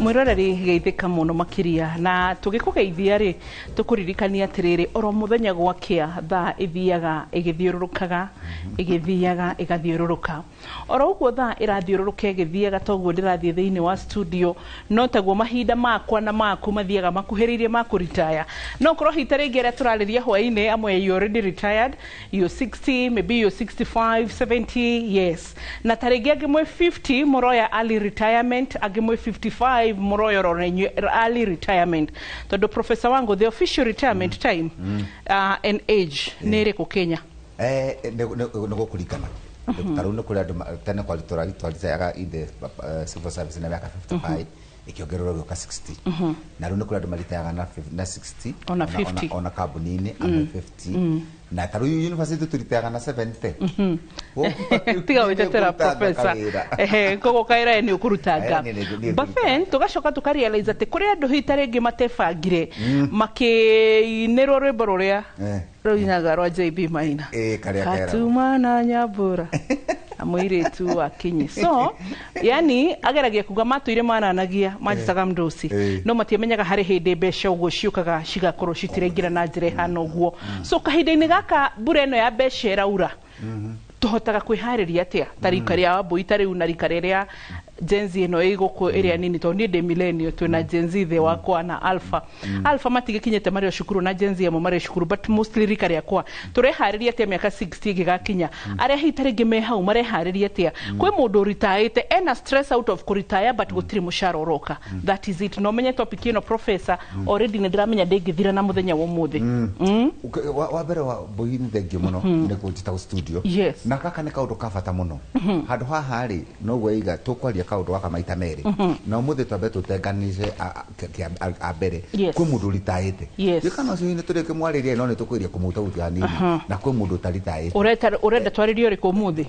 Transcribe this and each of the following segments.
Mwiroreri, geithĩka mũno makĩria, na tũgĩkũgeithia rĩ, tũkũririkania atĩrĩrĩ, oro mũthenya gwakĩa thaa ĩthiaga ĩgĩthiũrũrũkaga, ĩgĩthiaga ĩgathiũrũrũka. Oro ũguo thaa ĩrathiũrũrũka ĩgĩthiaga, toguo ndĩrathiĩ thĩinĩ wa studio, no taguo mahinda makwa na maku mathiaga makuhĩrĩirie ma kũritaya. No ũkorwo hita rĩngĩ arĩa tũrarĩria hwaĩ-inĩ amwe, you already retired, you're 60, maybe you're 65, 70, yes, na ta rĩngĩ angĩ mwĩ 50 mũroya early retirement, angĩ mwĩ 55 mũroya oro inyuĩ early retirement. Tondũ professor wangu, the official retirement time and age nĩ ĩrĩkũ Kenya? Nĩ gũkũringana. Ta rĩu nĩ kũrĩ andũ tene kwari twaritayaga in the civil service na mĩaka 55, ĩkĩongererwo gĩũka 60, na rĩu nĩ kũrĩ andũ maritayaga na 60. Ona 50. Ona kambuni-inĩ amwe 50, na ta rĩu university tũritayaga na 70. Tiga gwĩtetera, professor. Ehe, koguo kaĩra nĩ ũkũrutanga. Ĩ, nĩ But then tũgacoka tũkarealize atĩ kũrĩ andũ hita rĩngĩ matebangire makĩinĩrwo rwĩmbo rũrĩa rũinaga rwa JB Maina. Ĩ, karĩa keragwo. Katuma na Nyambura na mũirĩtu wa Kinyi. So yani ageragia kuga matũire mananagia manjitaga mdosi, no matiamenyaga harĩ hĩndĩ mbeca ũguo ciũkaga cigakorwo citiraingĩra na njĩra ĩhana ũguo. So kahinda-inĩ gaka mbura ĩno ya mbeca ĩraura, tũhotaga kwĩharĩria atĩa ta rika rĩa Wambui ta rĩu na rika rĩrĩa Gen Z ĩno ĩ gũkũ ĩrĩa nini? Tondũ niĩ ndĩ millennial, twĩna Gen Z thĩ wakwa na Alpha. Alpha matigĩkinyĩte marĩ o cukuru, na Gen Z amwe marĩ cukuru, but mostly rika rĩakwa. Tũreharĩria atĩa mĩaka 60 ĩgĩgakinya? Arĩa hihi ta rĩngĩ me hau mareharĩria atĩa? Kwĩ mũndũ ũritaĩte ena stress out of kũritaya, but gũtirĩ mũcara ũroka. That is it. No menye topic ĩno, professor, already nĩ ndĩramenya ndĩngĩthira na mũthenya wa ũmũthĩ. Wa mbere wa mbui, nĩ thengiũ mũno nĩ kũnjĩta studio. Na gaka nĩ kaũndũ ka bata mũno. Handũ haha rĩ, noguo iga tũkwaria kaũndũ gaka maita merĩ, na ũmũthĩ twambe tũtenganice a mbere. Kwĩ mũndũ ũritaĩte. Kana ũcio nĩ tũrĩkĩ mwarĩrie, no nĩ tũkwĩria kũmũtaũtia hanini, na kwĩ mũndũ ũtaritaĩte. Ũrenda twarĩrie ũrĩkũ ũmũthĩ?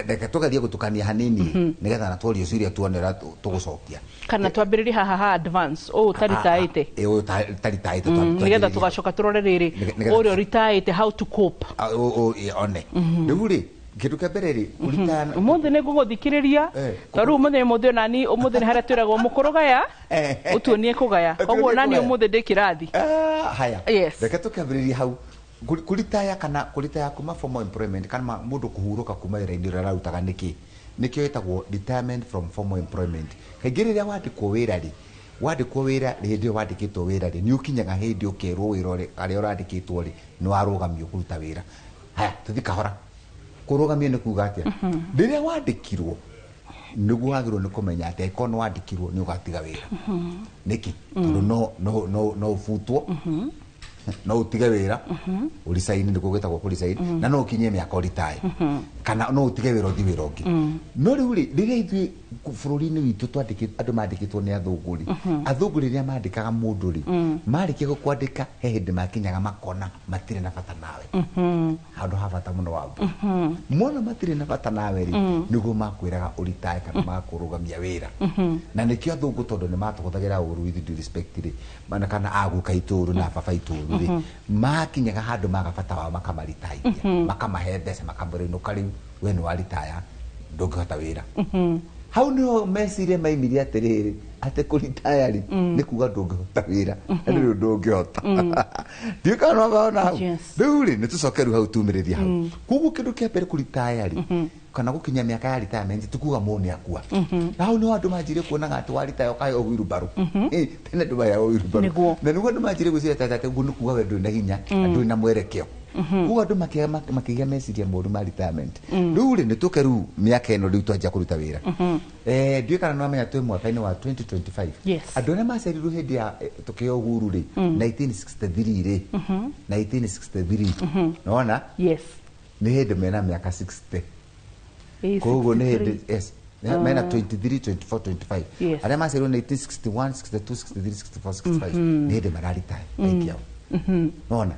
Reke tũgerie gũtukania hanini nĩgetha na tworio ciũria tuone ũrĩa tũgũcokia. Kana twambĩrĩrie haha ha advance, ũũ ũtaritaĩte? Ĩ, ũyũ ũtaritaĩte. Nĩgetha tũgacoka tũrore rĩrĩ ũrĩa ũritaĩte, how to cope. Ah, ĩ, one rĩu rĩ, kĩndũ kĩa mbere rĩ, kũritaya. Ũmũthĩ nĩ ngũgũthikĩrĩria, tondũ rĩu ũmũthĩ nĩ mũthĩ, onani ũmũthĩ nĩ harĩa twĩragwo mũkũrũgaya, ũtuonie kũgaya. Ũtuonie Koguo nani kũgaya. ũmũthĩ ndĩ kĩrathi. Ah, haya. Reke tũkĩambĩrĩria hau. Kũritaya kana kũritaya kuma formal employment, kana mũndũ kũhurũka kuma wĩra-inĩ ũrĩa ararutaga, nĩkĩ nĩkĩo ĩtagwo retirement from formal employment. Kaingĩ rĩrĩa wandĩkwo wĩra rĩ, wandĩkwo wĩra, hĩndĩ ĩyo wandĩkĩtwo wĩra rĩ, nĩ ũkinyaga hĩndĩ ũkerwo wĩra ũrĩa harĩa ũrandĩkĩtwo rĩ, nĩ warũgamio kũruta wĩra. Haya, tũthi kahora. Kũrũgamio nĩ kuga atĩa? Rĩrĩa wandĩkirwo, nĩguo wagĩrĩirwo nĩ kũmenya atĩ angĩkorwo nĩ wandĩkirwo, nĩ ũgatiga wĩra. Nĩkĩ? Tondũ no ũbutwo, no ũtige wĩra, ũricaini, nĩguo gwĩtagwo kũricaini, na no ũkinyie mĩaka ũritae, kana no ũtige wĩra ũthiĩ wĩra ũngĩ. No rĩu rĩ, rĩrĩa ithuĩ bũrũri-inĩ witũ twandĩkĩ andũ mandĩkĩtwo nĩ athũngũ rĩ, athũngũ rĩrĩa mandĩkaga mũndũ rĩ, marĩkia gũkwandĩka, he hĩndĩ makinyaga makona matirĩ na bata nawe. Handũ ha bata mũno wa mona matirĩ na bata nawe rĩ, nĩguo makwĩraga ũritae kana makũrũgamia wĩra. Na nĩkĩo athũngũ, tondũ nĩ matũhũthagĩra ũru, with due respect rĩ, mana kana aguka itũ ũru na baba itũ ũru rĩ, makinyaga handũ maga bata wao, makamaritaithia, makamahe mbeca, makamwĩra, "Inũka rĩu, we nĩ waritaya, ndũngĩhota wĩra." Hau nĩho meciria maimirie atĩrĩrĩ, atĩ kũritaya rĩ, nĩ kuga ndũngĩhota wĩra, na rĩu ndũngĩhota. Ndiũĩ kana no ona hau. Rĩu rĩ, nĩ tũcoke rĩu hau tumĩrĩrie hau. Koguo kĩndũ kĩa mbere, kũritaya rĩ, kana gũkinya mĩaka ya retirement, ti kuga mũndũ nĩ akua. Na hau nĩho andũ manjirie kuonaga atĩ waritaya ũkaheo wheelbarrow. Tene andũ maheagwo wheelbarrow. Na nĩguo andũ manjirie gwĩciria ta atĩ ũguo nĩ kuga we ndũrĩ na hinya na ndũrĩ na mwerekeo. Koguo andũ makĩgĩa meciria moru ma retirement. Rĩu rĩ, nĩ tũke rĩu mĩaka ĩno rĩu twanjia kũruta wĩra. Ndiũĩ kana nĩwamenya twĩ mwaka-inĩ wa 2025. Andũ arĩa maciarirwo hĩndĩ ya tũkĩheo uhuru rĩ, 1963 rĩ, 1963 nona nĩ hĩndĩ mena mĩaka 60. Koguo nĩ 63. hĩndĩ, yes, mena 23, 24, 25. Arĩa maciarirwo 1961, 62, 63, 64, 65, nĩ hĩndĩ mararitaya aingĩ ao, nona.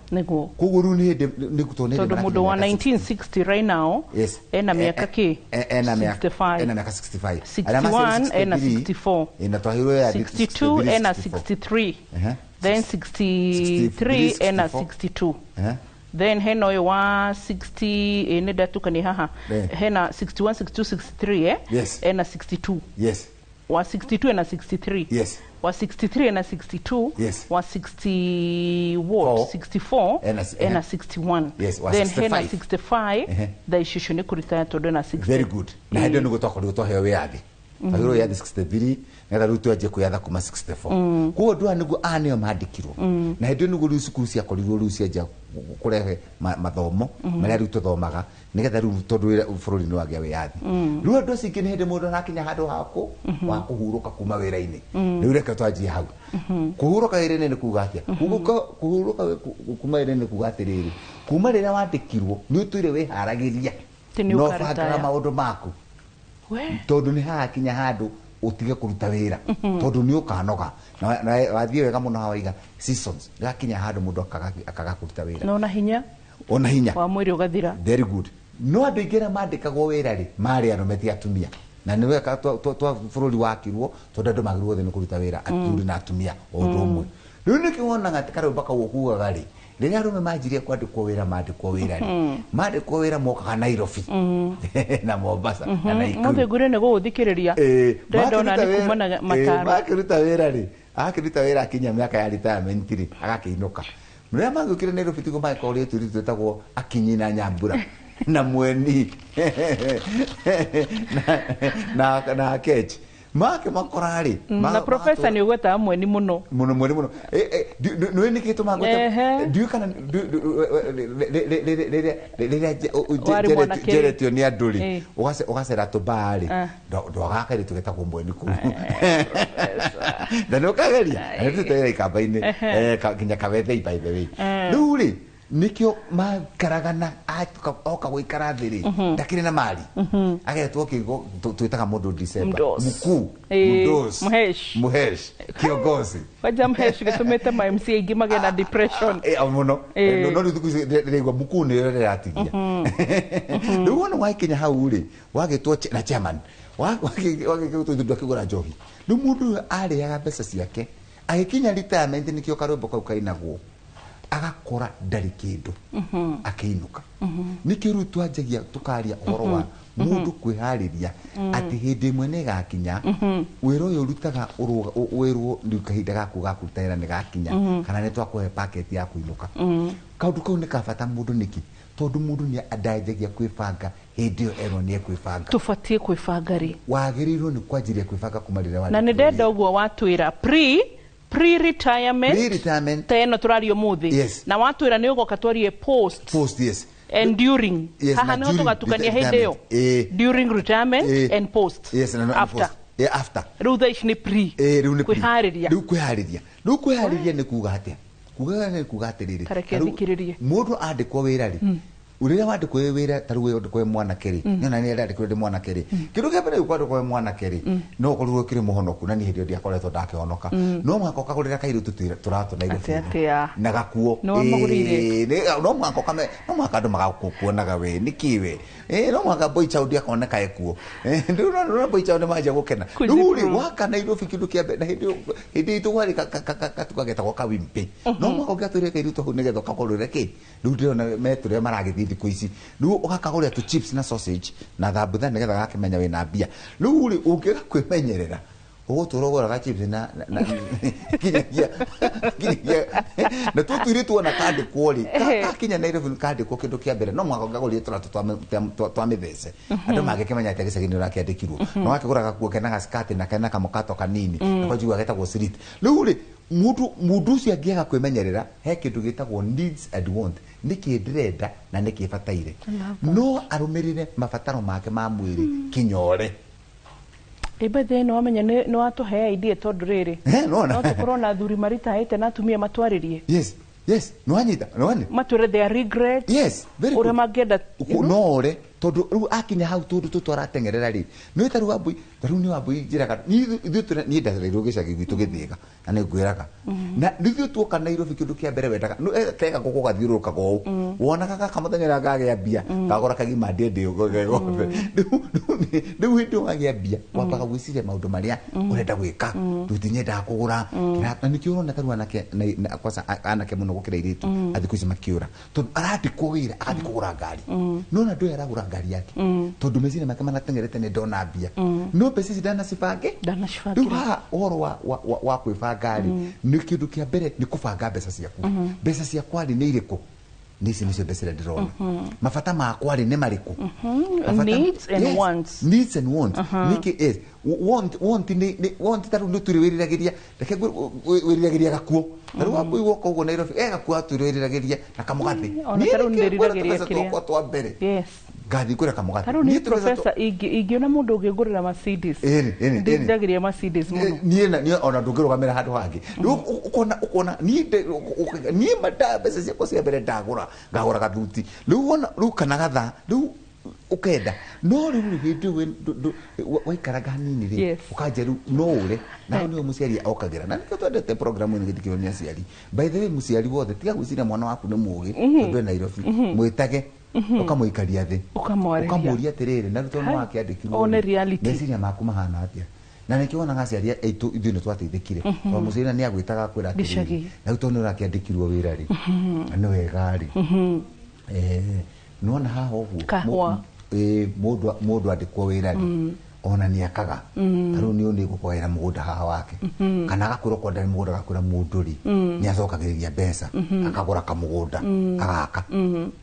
Koguo rĩu nĩ hĩndĩ nĩ tondũ nĩ hĩndĩ Tondũ mũndũ wa marakinya mĩaka 60. 1960 right now ena mĩaka kĩ? Ena mĩaka 65. Ena mĩaka 65. 61 ena 64. Ina twahirwo ya 62 ena 63. 63. Then 63 ena 64. 62. Then hena ũyũ wa 60, ĩ nĩ ndatukania haha. Hena 61, 62, 63, eh? Ena 62. Yes. Wa 62 na 63. Yes. Wa 63 na 62. Yes. Wa 60 what? Four. 64 Ena ena 61. Yes, wa then hena 65. 65. Ehe. Thaa ici ũcio nĩ kũritaya tondũ ena 60. Very good. Na hĩndĩ ĩyo nĩguo twakorirwo twaheo wĩyathi, twaheo wĩyathi 63, nĩgetha rĩu twanjie kwĩyatha kuma 64. Koguo andũ aya nĩguo, aya nĩo mandĩkirwo, na hĩndĩ ĩyo nĩguo rĩu cukuru ciakorirwo rĩu cianjia kũrehe mathomo marĩa rĩu tũthomaga, nĩgetha rĩu tondũ bũrũri nĩ wagĩa wĩyathi. Rĩu andũ acio ingĩ nĩ hĩndĩ mũndũ arakinya handũ haku wa kũhurũka kuma wĩra-inĩ. Rĩu reke twanjie hau. Kũhurũka wĩra-inĩ nĩ kuga atĩa? Kũhurũka kuma wĩra-inĩ nĩ kuga atĩrĩrĩ, kuma rĩrĩa wandĩkirwo nĩ ũtũire wĩharagĩria Atĩ nĩ na ũkaritaya. ũbangaga maũndũ maku, We. tondũ nĩ hagakinya handũ ũtige kũruta wĩra, tondũ nĩ ũkanoga. Na wathiĩ wega mũno haha waiga seasons, gakinya handũ mũndũ akaga kũruta wĩra. Na ona hinya Ona hinya wa mwĩrĩ ũgathira. Very good. No andũ aingĩ arĩa mandĩkagwo wĩra rĩ, marĩ arũme ti atumia, na nĩ wega twa bũrũri wakirwo, tondũ andũ magĩrĩirwo othe nĩ kũruta wĩra, athuri na atumia o ũndũ ũmwe. Rĩu nĩkĩo wonaga atĩ karwĩmbo kau ũkugaga rĩ, rĩrĩa arũme manjirie kwandĩkwo wĩra, mandĩkwo wĩra rĩ, mandĩkwo wĩra mokaga Nairobi na Mombasa na Naikuru. Mũthĩ ngure nĩ gũgũthikĩrĩria. Ndĩrenda ona nĩ kuma na mataro. Makĩruta wĩra rĩ, akĩruta wĩra akinya mĩaka ya retirement rĩ, agakĩinũka. Rĩrĩa magĩũkire Nairobi, tiguo magĩkorwo tũirĩtu twĩtagwo Akinyi na Nyambura na Mweni na Akech make makora rĩ. Na professor nĩ ũgwetaga Mweni mũno. Muno, mwene muno. Nĩ nĩkĩ tũmaga Ehe. ndiũĩ kana rĩrĩa Warĩ mwanake rĩ. njeretio nĩ andũ rĩ, ũgacera tũbaa rĩ, ndwagaga kairĩtu getagwo Mweni kũu, na nĩ ũkageria na nĩ tũtewĩra ikamba-inĩ nginya Kawethei, by the way. Rĩu rĩ, nĩkĩo maikaraga na oka gũikara thĩ rĩ, ndakĩrĩ na mari, agetwo kĩgo twĩtaga mũndũ December. Mdos. Mkuu. Mdos. Mhesh. Mhesh kiongozi. Kwanja Mhesh gĩtũmĩte ma MC aingĩ magĩe na depression. Mũno. No rĩu thikũ ici ndĩraigua mkuu nĩyo rĩratigia. Rĩu wona wakinya hau rĩ, wagĩtwo na chairman, wagĩtwo ndakĩgũra njohi. Rĩu mũndũ ũyũ arĩaga mbeca ciake agĩkinya retirement, nĩkĩo karwĩmbo kau kainagwo, agakora ndarĩ kĩndũ akĩinũka. Nĩkĩo rĩu twanjagia tũkaria ũhoro wa mũndũ kwĩharĩria atĩ hĩndĩ ĩmwe nĩ ĩgakinya wĩra ũyũ ũrutaga wĩrwo rĩu kahinda gaku ga kũruta wĩra nĩ gakinya, kana nĩ twakũhe paketi ya kũinũka. Kaũndũ kau nĩ ka bata mũndũ. Nĩkĩ? Tondũ mũndũ nĩ ndanjagia kwĩbanga hĩndĩ ĩyo erwo nĩ ekwĩbanga. Tũbatiĩ kwĩbanga rĩ? Wagĩrĩirwo nĩ kwanjĩrĩria kwĩbanga kuma rĩrĩa Na nĩ wandĩkwo ndenda wĩra. Ũguo watwĩra pre retirement. Pre-retirement. Ta ĩno tũraria ũmũthĩ. Yes. Na watwĩra nĩ ũgoka twarie post. Post, yes. And during. Yes, haha na nĩho during tũgatukania hĩndĩ ĩyo. retirement. During retirement and post. Yes, na after. Post. Yeah, after. Rĩu thaa ici nĩ pre. Rĩu nĩ pre. Kwĩharĩria. Rĩu kwĩharĩria nĩ kuga atĩa? Kuga nĩ kuga atĩrĩrĩ, Ta reke ta rĩu thikĩrĩrie. Mũndũ andĩkwo wĩra rĩ, rĩrĩa wandĩkwo wĩ wĩra, ta rĩu wandĩkwo wĩ mwanake rĩ, nĩona nĩ ndandĩkirwo ndĩ mwanake rĩ, kĩndũ kĩa mbere kwandĩkwo wĩ mwanake rĩ, no ũkorirwo ũkĩrĩ mũhonoku, na niĩ hĩndĩ ĩyo ndiakoretwo ndakĩhonoka, no mũhaka ũkagũrĩra kairĩtu tũratũ Nairobi. Atĩ atĩa? Na gakuo. Nĩ wamagũrĩire? No mũhaka no mũhaka andũ magakuonaga we nĩkĩ we. No mũhaka boy child akoneka ekuo. Rĩu no boy child nĩmanjia gũkena. Rĩu rĩ, Kũjikuru. waka Nairobi, kĩndũ kĩa mbere, na hĩndĩ hĩndĩ itũ kwarĩ gatuka getagwo kawimpi, no mũhaka ũngĩatũrire kairĩtu hau nĩgetha ũkagũrĩre kĩ. Rĩu ndĩrona metũrĩa maragĩthiĩ thikũ ici, rĩu ũgakagũrĩra tũ chips na sausage na thambutha nĩgetha gakĩmenya wĩna mbia. Rĩu rĩ, ũngĩaga kwĩmenyerera, ũgũtũra ũgũraga chips na nginyagia na tũtũ tuona kandĩkwo rĩ, kakinya Nairobi kandĩkwo, kĩndũ kĩa mbere no mũhaka ũngĩagũrire tũratũ twa mĩthece, andũ mangĩkĩmenya atĩ gĩcagi nĩ ũrakĩandĩkirwo, na wakĩgũra gakuo kena gaskati na kena kamũkato kanini nako njiguaga getagwo slit. Rĩu rĩ, mũndũ ũcio angĩaga kwĩmenyerera, he kĩndũ gĩtagwo needs and want, nĩkĩ ndĩrenda na nĩkĩ bataire, no arũmĩrĩre mabataro make ma mwĩrĩ kinyore. Ĩ bethe nĩ wamenya nĩ watũhe idea, tondũ rĩrĩ, Nĩwona? no tũkorwo na athuri maritaĩte na atumia matwarĩrie. Yes, nĩwanyita, nĩwone. Matwĩre their regrets. Yes, very ũrĩa good. mangĩenda. No ore tondũ rĩu akinya hau, tũndũ tũtũ arateng'erera rĩ, nĩ ta rĩu Wambui, ta rĩu nĩ Wambui njĩraga ithuĩ niĩ ndarereirwo gĩcagi gwitũ Gĩthĩga, na nĩ ngwĩraga na ithuĩ tuoka Nairobi, kĩndũ kĩa mbere wendaga kega gũkũ gathiũrũrũkaga ũũ, wonaga gaka mũthenya ũrĩa ngagĩa mbia kagũra kagima ndĩndĩ gothe. Rĩu hĩndĩ ĩyo wagĩa mbia, wambaga gwĩciria maũndũ marĩa ũrenda gwĩka. Rĩu ti nyendaga kũgũra na nĩkĩo ũrona ta rĩu anake kwanza anake mũno gũkĩra airĩtu a thikũ ici makĩũra, tondũ arandĩkwo wĩra agathiĩ kũgũra ngari, nona andũ aya aragũra ngari. ngari yake tondu meciria make manatengerete nĩ ndona mbia no mbeca ici ndanacibange. Ndanacibangĩra. Rĩu haha ũhoro wa kwĩbanga rĩ, nĩ kĩndũ kĩa mbere nĩ kũbanga mbeca ciaku. Mbeca ciakwa rĩ nĩ irĩkũ? Nĩ ici nĩcio mbeca iria ndĩrona. Mabata makwa rĩ nĩ marĩkũ? Needs and Yes, wants. Needs and wants. Nĩkĩ is want nĩ want. Ta rĩu nĩ tũrĩ wĩriragĩria, reke wĩriragĩria gakuo. Ta rĩu wambui woka ũguo Nairobi, gakuo atũrĩ wĩriragĩria na kamũgathĩ. Ona ta rĩu Niĩ nĩkĩo ngwenda ndĩriragĩria tũbeca kĩrĩa. twakwa twa mbere Yes. Ngathiĩ ngũre kamũgathĩ. Ta rĩu Niĩ nĩ tũbeca twa- professor, ingĩona mũndũ ũngĩngũrĩra Mercedes. Ĩni, ĩni, ĩni. Ndĩriragĩria Mercedes mũno. Niĩ na niĩ ona ndũngĩrũgamĩra handũ hangĩ. Rĩu ũkona niĩ manda mbeca ciakwa cia mbere ndagũra, ngagũra gathuti rĩu, wona rĩu kana gathaa rĩu ũkenda. No rĩu hĩndĩ ĩyo waikaranga hanini rĩ, ũkanjia rĩu no ũre na hau nĩho mũciari okagĩra, na nĩkĩo twendete program ĩno gĩthikĩrĩrio nĩ aciari. By the way, mũciari wothe, tiga gwĩciria mwana waku nĩ mũgĩ tondũ e Nairobi. Mwĩtage, ũkamũikaria thĩ, Ũkamwarĩria. Ũkamũria atĩrĩrĩ, na rĩu tondũ Hai. nĩwakĩandĩkirwo One rĩ, reality. Meciria maku mahana atĩa? Na nĩkĩo wonaga aciari aitũ ithuĩ nĩ twateithĩkire, tondũ mũciari nĩ agwĩtaga akwĩra atĩrĩrĩ, Gĩcagi. na rĩu tondũ nĩ ũrakĩandĩkirwo wĩra rĩ, na nĩ wega rĩ, nĩwona haha ũguo Kahũa. Mũndũ andĩkwo wĩra rĩ, ona nĩ akaga. Ta rĩu nĩ ngũkũgaĩra mũgũnda haha wake, kana agakwĩra okorwo ndarĩ mũgũnda, agakwĩra mũndũ rĩ nĩ acokagĩrĩria mbeca, akagũra kamũgũnda, agaka.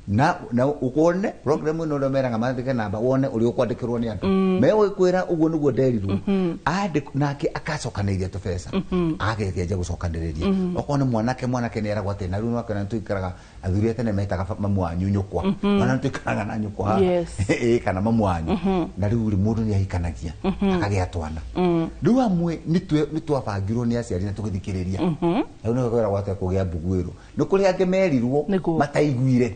Na wone program ĩno ũrĩa meraga mandĩke namba, wone ũrĩa ũkwandĩkĩrwo nĩ andũ megũgĩkwĩra ũguo nĩguo nderirwo. Nake akacokanĩrĩria tũbeca, agagĩkĩanjia gũcokanĩrĩria. Okorwo nĩ mwanake, mwanake nĩ eragwo atĩ na rĩu nĩwakĩona nĩtũikaraga, athuri a tene metaga mamu wanyu nyũkwa, ona nĩtũikaraga na nyũkwa haha. Ĩĩ, kana mamu wanyu. Na rĩu rĩ, mũndũ nĩ ahikanagia, akagĩa twana. Rĩu amwe nĩ twabangirwo nĩ aciari na tũgĩthikĩrĩria. Rĩu nĩho kwĩragwo atĩ kũgĩa mbuguĩro nĩ kũrĩ angĩ merirwo mataiguire.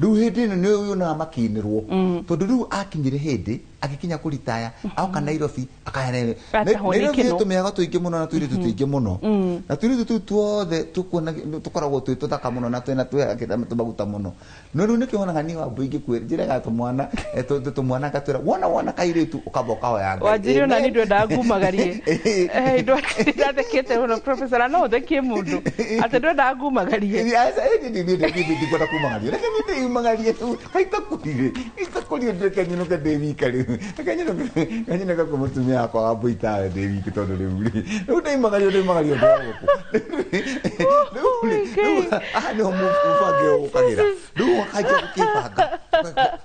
Rĩu hĩndĩ ĩno nĩ ũyonaga makĩinĩrwo, tondũ rĩu akinyire hĩndĩ agĩkinya kũritaya, aoka Nairobi akaya Atahwo nĩ Nairobi ikeno. Tũmĩago tũingĩ mũno na tũirĩtu tũingĩ mũno, na tũirĩtu tũu tuothe tũkuona tũkoragwo twĩ tũthaka mũno na twĩna twĩhakĩte tũmaguta mũno. No rĩu nĩkĩo wonaga niĩ wambui ingĩkwĩra njĩraga tũmwana, tũmwana ngatwĩra wona kairĩtu ũkamba ũkahoya Ngai. Wanjiri, ona Amen. ni ndwendaga ngumagarie. Ndathekete mũno, professor, na no ũthekie mũndũ atĩ ndwendaga ngumagarie. Ndikwenda kumagaria, reke niĩ ndĩyumagarie tu. Kaitakũrire itakũrire, ndeke nyinũke ndĩ wika rĩu, reke nyinũke kwĩ mũtumia wakwa wa mbũi tawe ndĩ wiki, tondũ rĩu rĩ, rĩu ndĩimagario ndĩimagario ndĩ wa gũkũ rĩu rĩ. Rĩu haha nĩho mũbange ũkagĩra, rĩu ũkanjia gũkĩbanga,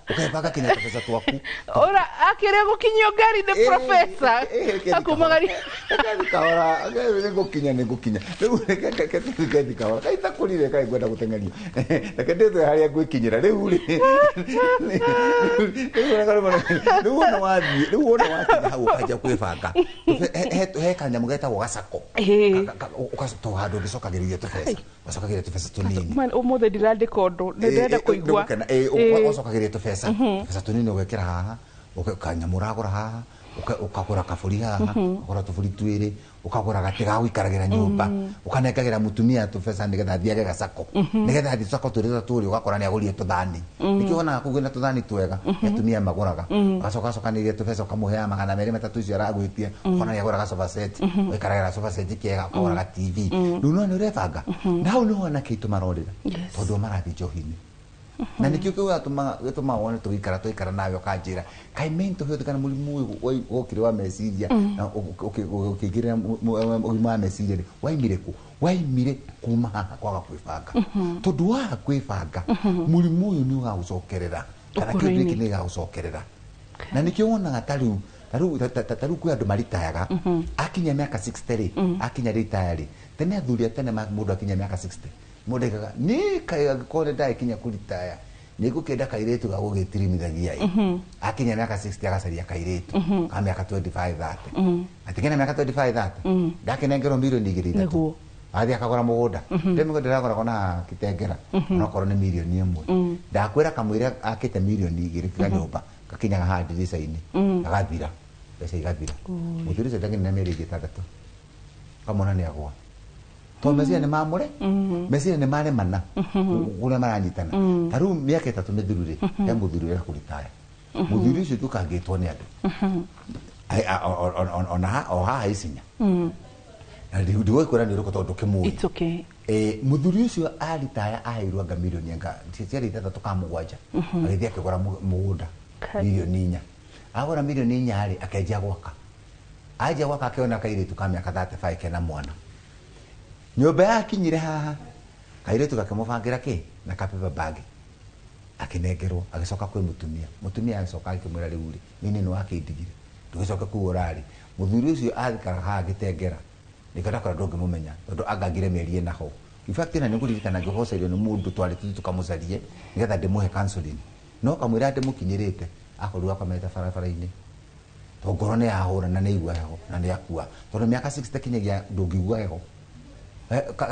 ũkebanga kinya tũbeca twaku. Ora akĩrĩa gũkinyio ngari nĩ professor akumagaria. Reke kahora, nĩ ngũkinya, nĩ ngũkinya rĩu. Reke kahora kaitakũrire kaĩ ngwenda gũteng'erio, reke ndĩtwe harĩa ngwĩkinyĩra rĩu rĩ. Rĩu wona wathiĩ, rĩu wona wakinya hau, ũkanjia kwĩbanga. He kanyamũ getagwo gacako. To handũ ũngĩcokagĩrĩria tũbeca, ũgacokagĩrĩria tũbeca tũnini. Man, ũmũthĩ ndirandĩka ũndũ, nĩ ndĩrenda kũigua. Ũgacokagĩrĩria tũbeca tũnini, ũgekĩra haha, kanyamũ ũragũra haha, ũkagũra kabũri haha, ũkagũra tũbũri twĩrĩ, ũkagũra gatĩ ga gũikaragĩra nyũmba, ũkanengagĩra mũtumia tũbeca nĩgetha athiage gacako, nĩgetha athiĩ tũcako twĩrĩ ta tũrĩ, ũgakora nĩ agũrire tũthani. Nĩkĩo wonaga kũu kwĩna tũthani twega nĩ atumia magũraga. Ũgacoka acokanĩrĩria tũbeca, ũkamũheaga 200, 300 icio aragwĩtia, ũkona nĩ agũra gasofa set, ũgaikaragĩra gasofa set kega, ũkagũra ga TV. Rĩu no nĩ ũrebanga, na hau nĩho anake aitũ marorĩra, tondũ o marathiĩ njohi-inĩ. Na nĩkĩo kĩu gĩtũmaga wone tũgĩikara twaikara nawe ũkanjĩra kaĩ mental health kana mũrimũ ũyũ wokire wa meciria na ũkĩingĩrĩra ũgima wa meciria rĩ, waimire kũ? Waimire kuma haha kwaga kwĩbanga, tondũ waga kwĩbanga mũrimũ ũyũ nĩ ũgagũcokerera, kana kĩndũ Ũkũrũ-inĩ. gĩkĩ nĩ gĩgagũcokerera. Na nĩkĩo wonaga ta rĩu kwĩ andũ maritayaga akinya mĩaka 60 rĩ, akinya ritaya rĩ. Tene athuri a tene mũndũ akinya mĩaka 60, mũndũ aigaga nĩ kaĩ angĩkorwo nĩ ndagĩkinya kũritaya, nĩ ngũkĩenda kairĩtu ga gũgĩtirimithagia ĩ. Akinya mĩaka 60 agacaria kairĩtu ka mĩaka 25, 30, atikena mĩaka 25, 30, ndakinengerwo mirioni 2, 3. Athiĩ akagũra mũgũnda. Ndĩ ndĩragũragwo na Kitengera, onokorwo nĩ mirioni 1. Ndakwĩra kamwĩra akĩte mirioni 2 kanyũmba gakinyaga haha ndirica-inĩ, gagathira, mbeca igathira. Mũthuri ũcio ndakinya mĩeri ĩngĩ 6, kamwona nĩ agwa, tondũ meciria nĩ mamũre, meciria nĩ maremana kũrĩa maranyitana. Ta rĩu mĩaka 3 mĩthiru rĩ, he mũthuri ũrenda kũritaya. Mũthuri ũcio ndũkangĩtwo nĩ andũ ona o haha Isinya, na ndigũkwĩra nĩ ũrĩkũ tondũ ndũkĩmũĩ. It's okay. Mũthuri ũcio aritaya aheirwo anga mirioni anga ciarĩ 6 ka 7, agĩthiĩ akĩgũra mũgũnda. milioni 4. Agũra milioni 4 rĩ, akenjia gwaka. Anjia gwaka akĩona kairĩtu ka mĩaka 35 kena mwana. Nyũmba yakinyire haha, kairĩtu gakĩmũbangĩra kĩ na ka paper bag. Akĩnengerwo, agĩcoka kwĩ mũtumia. Mũtumia agĩcoka akĩmwĩra rĩu rĩ, niĩ nĩ wakĩndigire. Ndũgĩcoke kũu ũrarĩ. Mũthuri ũcio athikaraga haha agĩtengera. Nĩkĩo ndakora ndũngĩmũmenya tondũ angangire mĩeri ĩna ho. In fact na nĩngũririkana ngĩhocerio nĩ mũndũ twarĩ tũthiĩ tũkamũcarie nĩgetha ndĩmũhe counseling. No kamwĩra ndĩmũkinyĩrĩte akorirwo akomete barabara-inĩ. To ngoro nĩ yahũra na nĩ aigua heho na nĩ akua. Tondũ mĩaka 60 kinyagia ndũngĩigua heho.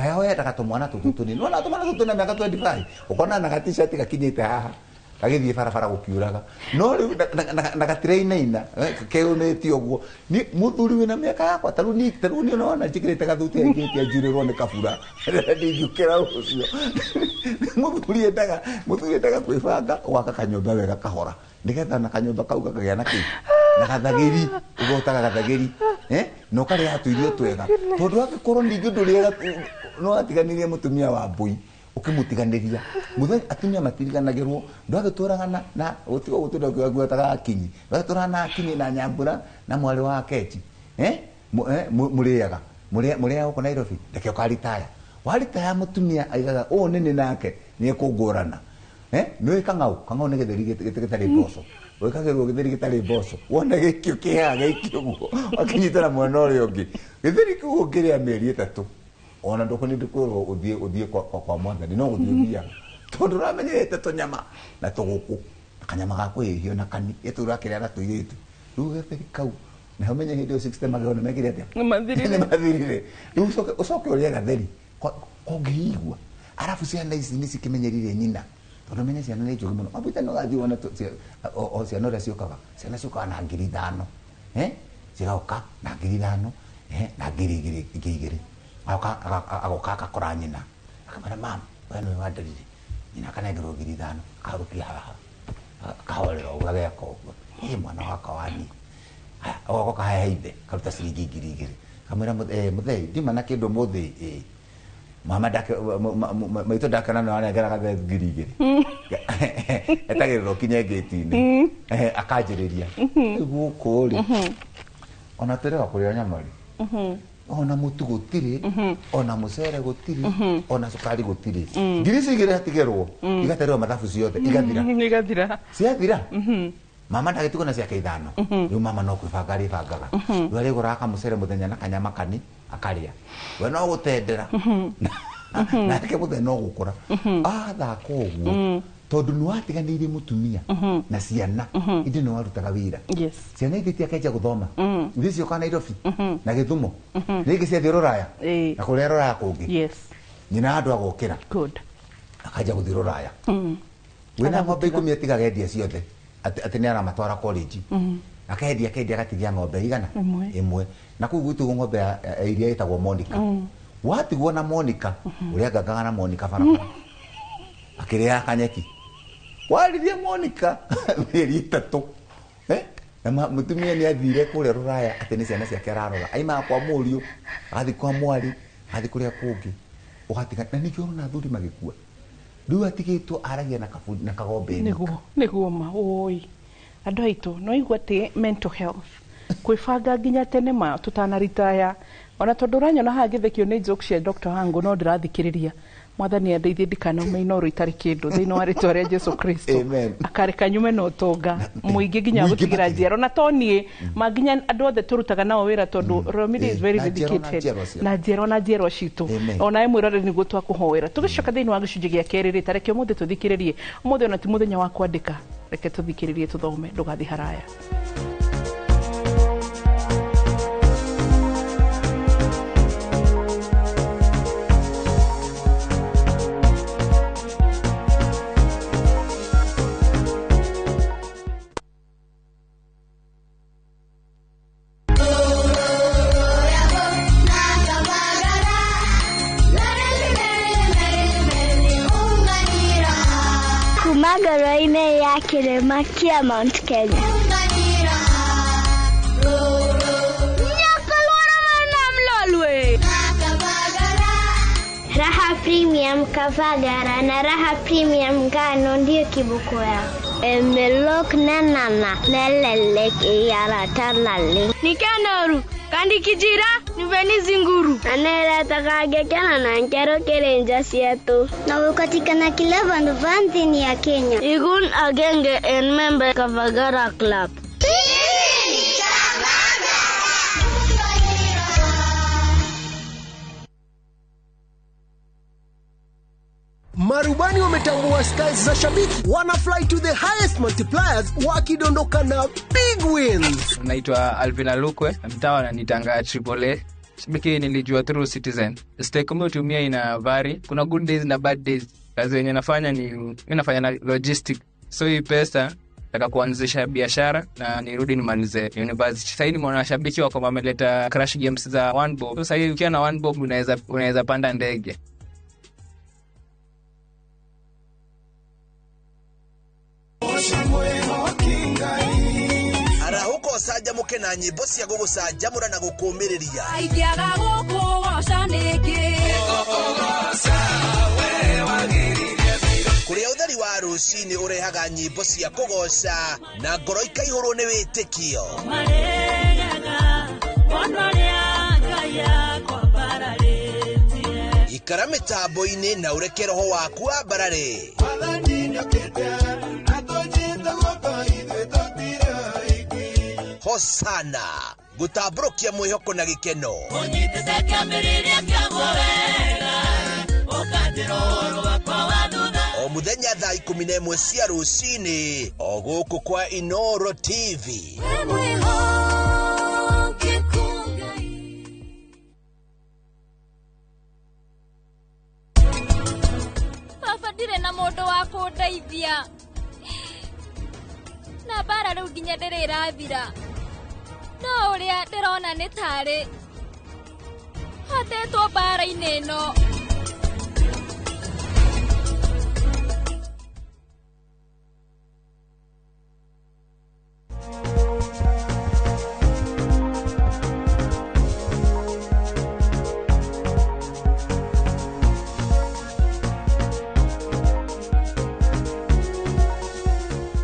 Heho yendaga tũmwana tũtũ tũnini. Nĩwona tũmwana tũtũ na mĩaka 25 ũkona na ga-t-shirt gakinyĩte haha gagĩthiĩ barabara gũkiuraga. No rĩu na gatirainaina keyũmĩtie ũguo. Ni mũthuri wĩna mĩaka yakwa ta rĩu niĩ nĩwona njĩkĩrĩte gathuti haingĩtie njurĩrwo nĩ kabura. Ndingĩũkĩra rũciũ. Mũthuri endaga kwĩbanga gwaka kanyũmba wega kahora nĩgetha na kanyũmba kau gakagĩa na kĩ na gathagĩri ũgotaga gathagĩri na ũkarĩaga tũirio twega tondũ angĩkorwo ningĩ ndũrĩaga no watiganĩrie mũtumia wa mbũi ũkĩmũtiganĩria mũthenya atumia matiriganagĩrwo ndwagĩtũraga na gũtigo gũtũra ũkĩgwetaga akinyi ndwagĩtũraga na akinyi na nyambura na mwarĩ wa kechi mũrĩaga mũrĩaga gũkũ Nairobi reke ũkaritaya waritaya mũtumia aigaga ũũ nĩnĩ nake nĩ ekũngũrana nĩũĩ kang'au kang'au nĩ gĩtheri gĩtarĩ mboco wĩkagĩrwo gĩtheri gĩtarĩ mboco wona gĩkĩo kĩhaga gĩikio ũguo akĩnyitana mwena ũrĩa ũngĩ gĩtheri kĩu ũngĩrĩa mĩeri 3 ona ndũkũnĩ ndĩkwĩrwo ũthiĩ kwa mwathani no gũthiĩ ũthiaga tondũ ũramenyerete tũnyama na tũgũkũ na kanyama ga kũhĩhio na kani ĩtũ ũrakĩrĩa na tũirĩtu rĩu gĩtheri kau na ũmenye hĩndĩ ĩyo 60 magego nĩ mekire atĩa Nĩmathirire. Nĩmathirire. Rĩu ũcoke ũrĩe gatheri kũngĩigua arabu ciana ici nĩ cikĩmenyerire nyina tondũ menye ciana nĩ njũgĩ mũno mabuita no gathiĩ wone o ciana ũrĩa ciũkaga ciana ciũkaga na 5,000 cigoka na 5,000 na 2,000 ingĩ 2 agoka agakora nyina akamwĩra mam we nĩwe wanderire nyina akanengerwo 5,000 akarũkia haha akahorera ũguo ageka ũguo ĩ mwana wakwa wani agoka haha ithe karuta ciringi 2,000 kamwĩra mũthei ndima na kĩndũ mũthĩ ĩ mama ndake maitũ ndakena nĩ wanengera gathe 2,000 etagĩrĩra ũkinye ngĩti-inĩ akanjĩrĩria rĩu gũkũ rĩ ona twĩrĩga kũrĩa nyama rĩ ona mũtu gũtirĩ ona mũcere gũtirĩ ona cukari gũtirĩ 2,000 hatigerwo igatererwo mathabu ciothe igathira Igathira. Ciathira mama ndagĩtigwo na ciake 5 rĩu mama no kwĩbanga arĩbangaga rĩu arĩgũraga kamũcere mũthenya na kanyama kani akarĩa we no gũtendera nake mũthenya no gũkũra athaka ũguo tondũ nĩ watiganĩirie mũtumia na ciana indĩ nĩ warutaga wĩra ciana ingĩ itiakenja gũthoma ithuĩ ciokaga Nairobi na Gĩthumo rĩngĩ ciathiĩ rũraya na kũrĩa rũraya kũngĩ nyina andũ agokĩra akanja gũthiĩ rũraya wĩna ng'ombe 10 atigaga endia ciothe atĩ nĩ aramatwara college akendia akendia agatigia ng'ombe igana ĩmwe na kũu gwitũ ng'ombe ya iria ĩtagwo Monica watigwo na Monica ũrĩa ngangaga na Monica barabara akĩrĩaga kanyeki waririe Monica mĩeri 3 na mũtumia nĩ athire kũrĩa rũraya atĩ nĩ ciana ciake ararora aimaga kwa mũriũ agathiĩ kwa mwarĩ agathiĩ kũrĩa kũngĩ ũgatiga na nĩkĩo ũrona athuri magĩkua rĩu atigĩtwo aragia na kaburi na kagombe nĩguo ma oi andũ aitũ no igua atĩ mental health kwĩbanga nginya tene ma tũtanaritaya ona tondũ ũranyona haha ngĩthekio nĩ jokes cia Dr. Hango no ndĩrathikĩrĩria mwathani andeithie ndikanaume inoro itarĩ kĩndũ thĩinĩ wa rĩtwa rĩa Jesu Kristo akareka nyume na ũtonga mũingĩ nginya gũtigĩra njiaro na to niĩ ma nginya andũ othe tũrutaga nao wĩra tondũ Royal Media is very dedicated na njiaro na njiarwa citũ onawe mwĩrore nĩguo twakũhoera tũgĩcoka thĩinĩ wa gĩcunjĩ gĩa kerĩ rĩ tareke ũmũthĩ tũthikĩrĩrie ũmũthĩ ona ti mũthenya wa kwandĩka reke tũthikĩrĩrie tũthome ndũgathiĩ haraya. Ngoro-inĩ ya kĩrĩma kĩa Mount Kenya. Raha Premium Kavagara na Raha Premium Ngano ndiyo kiboko yao. Emelok nenana nelelek eyiarata naleng. Nikenoru kandikijira niveni zinguru. Aneretakage kenana nkero kerenja sietu. Na ukatikana kila vandu vanthini ya Kenya. Igun agenge en member Kavagara Club. Marubani wametambua skies za shabiki, wana fly to the highest multipliers wakidondoka na big wins. Naitwa Alvin Alukwe, mtaa wananitanga Triple A. Shabiki nilijua through Citizen. Stake umetumia ina vary, kuna good days na bad days. Kazi yenye nafanya ni mimi nafanya na logistic. So hii pesa nataka kuanzisha biashara na nirudi nimalize university. Sasa hivi nimeona washabiki wako wameleta crash games za one bob. Sasa hivi ukiwa na one bob unaweza panda ndege. Arahũka ũcanjamũke na nyĩmbo cia gũgũcanjamũra na gũkũũmĩrĩria. Ingĩaga gũkũgoca nĩkĩ? Kũrĩa ũtheri wa rũcinĩ ũrehaga nyĩmbo cia kũgoca na ngoro ikaihũrwo nĩ wĩtĩkio. Maregaga mũndũ ũrĩa Ngai akwambararĩtie. Ikara mĩtambo-inĩ na ũreke roho waku wambarare. Hosana gũtambũrũkia mwĩhoko na gĩkeno. Ũnyitĩte kĩambĩrĩria kĩaguo wega, ũkanjĩra ũhoro wakwa wa thutha. O mũthenya thaa 11 cia rũcinĩ o gũkũ kwa Inoro TV. Wĩ mwĩhokeku Ngai. Baba ndirĩ na mũndũ wa kũndeithia na mbara rĩu nginya ndĩrĩ ĩrathira. No ũrĩa ndĩrona nĩ tarĩ hotetwo mbara-inĩ ĩno.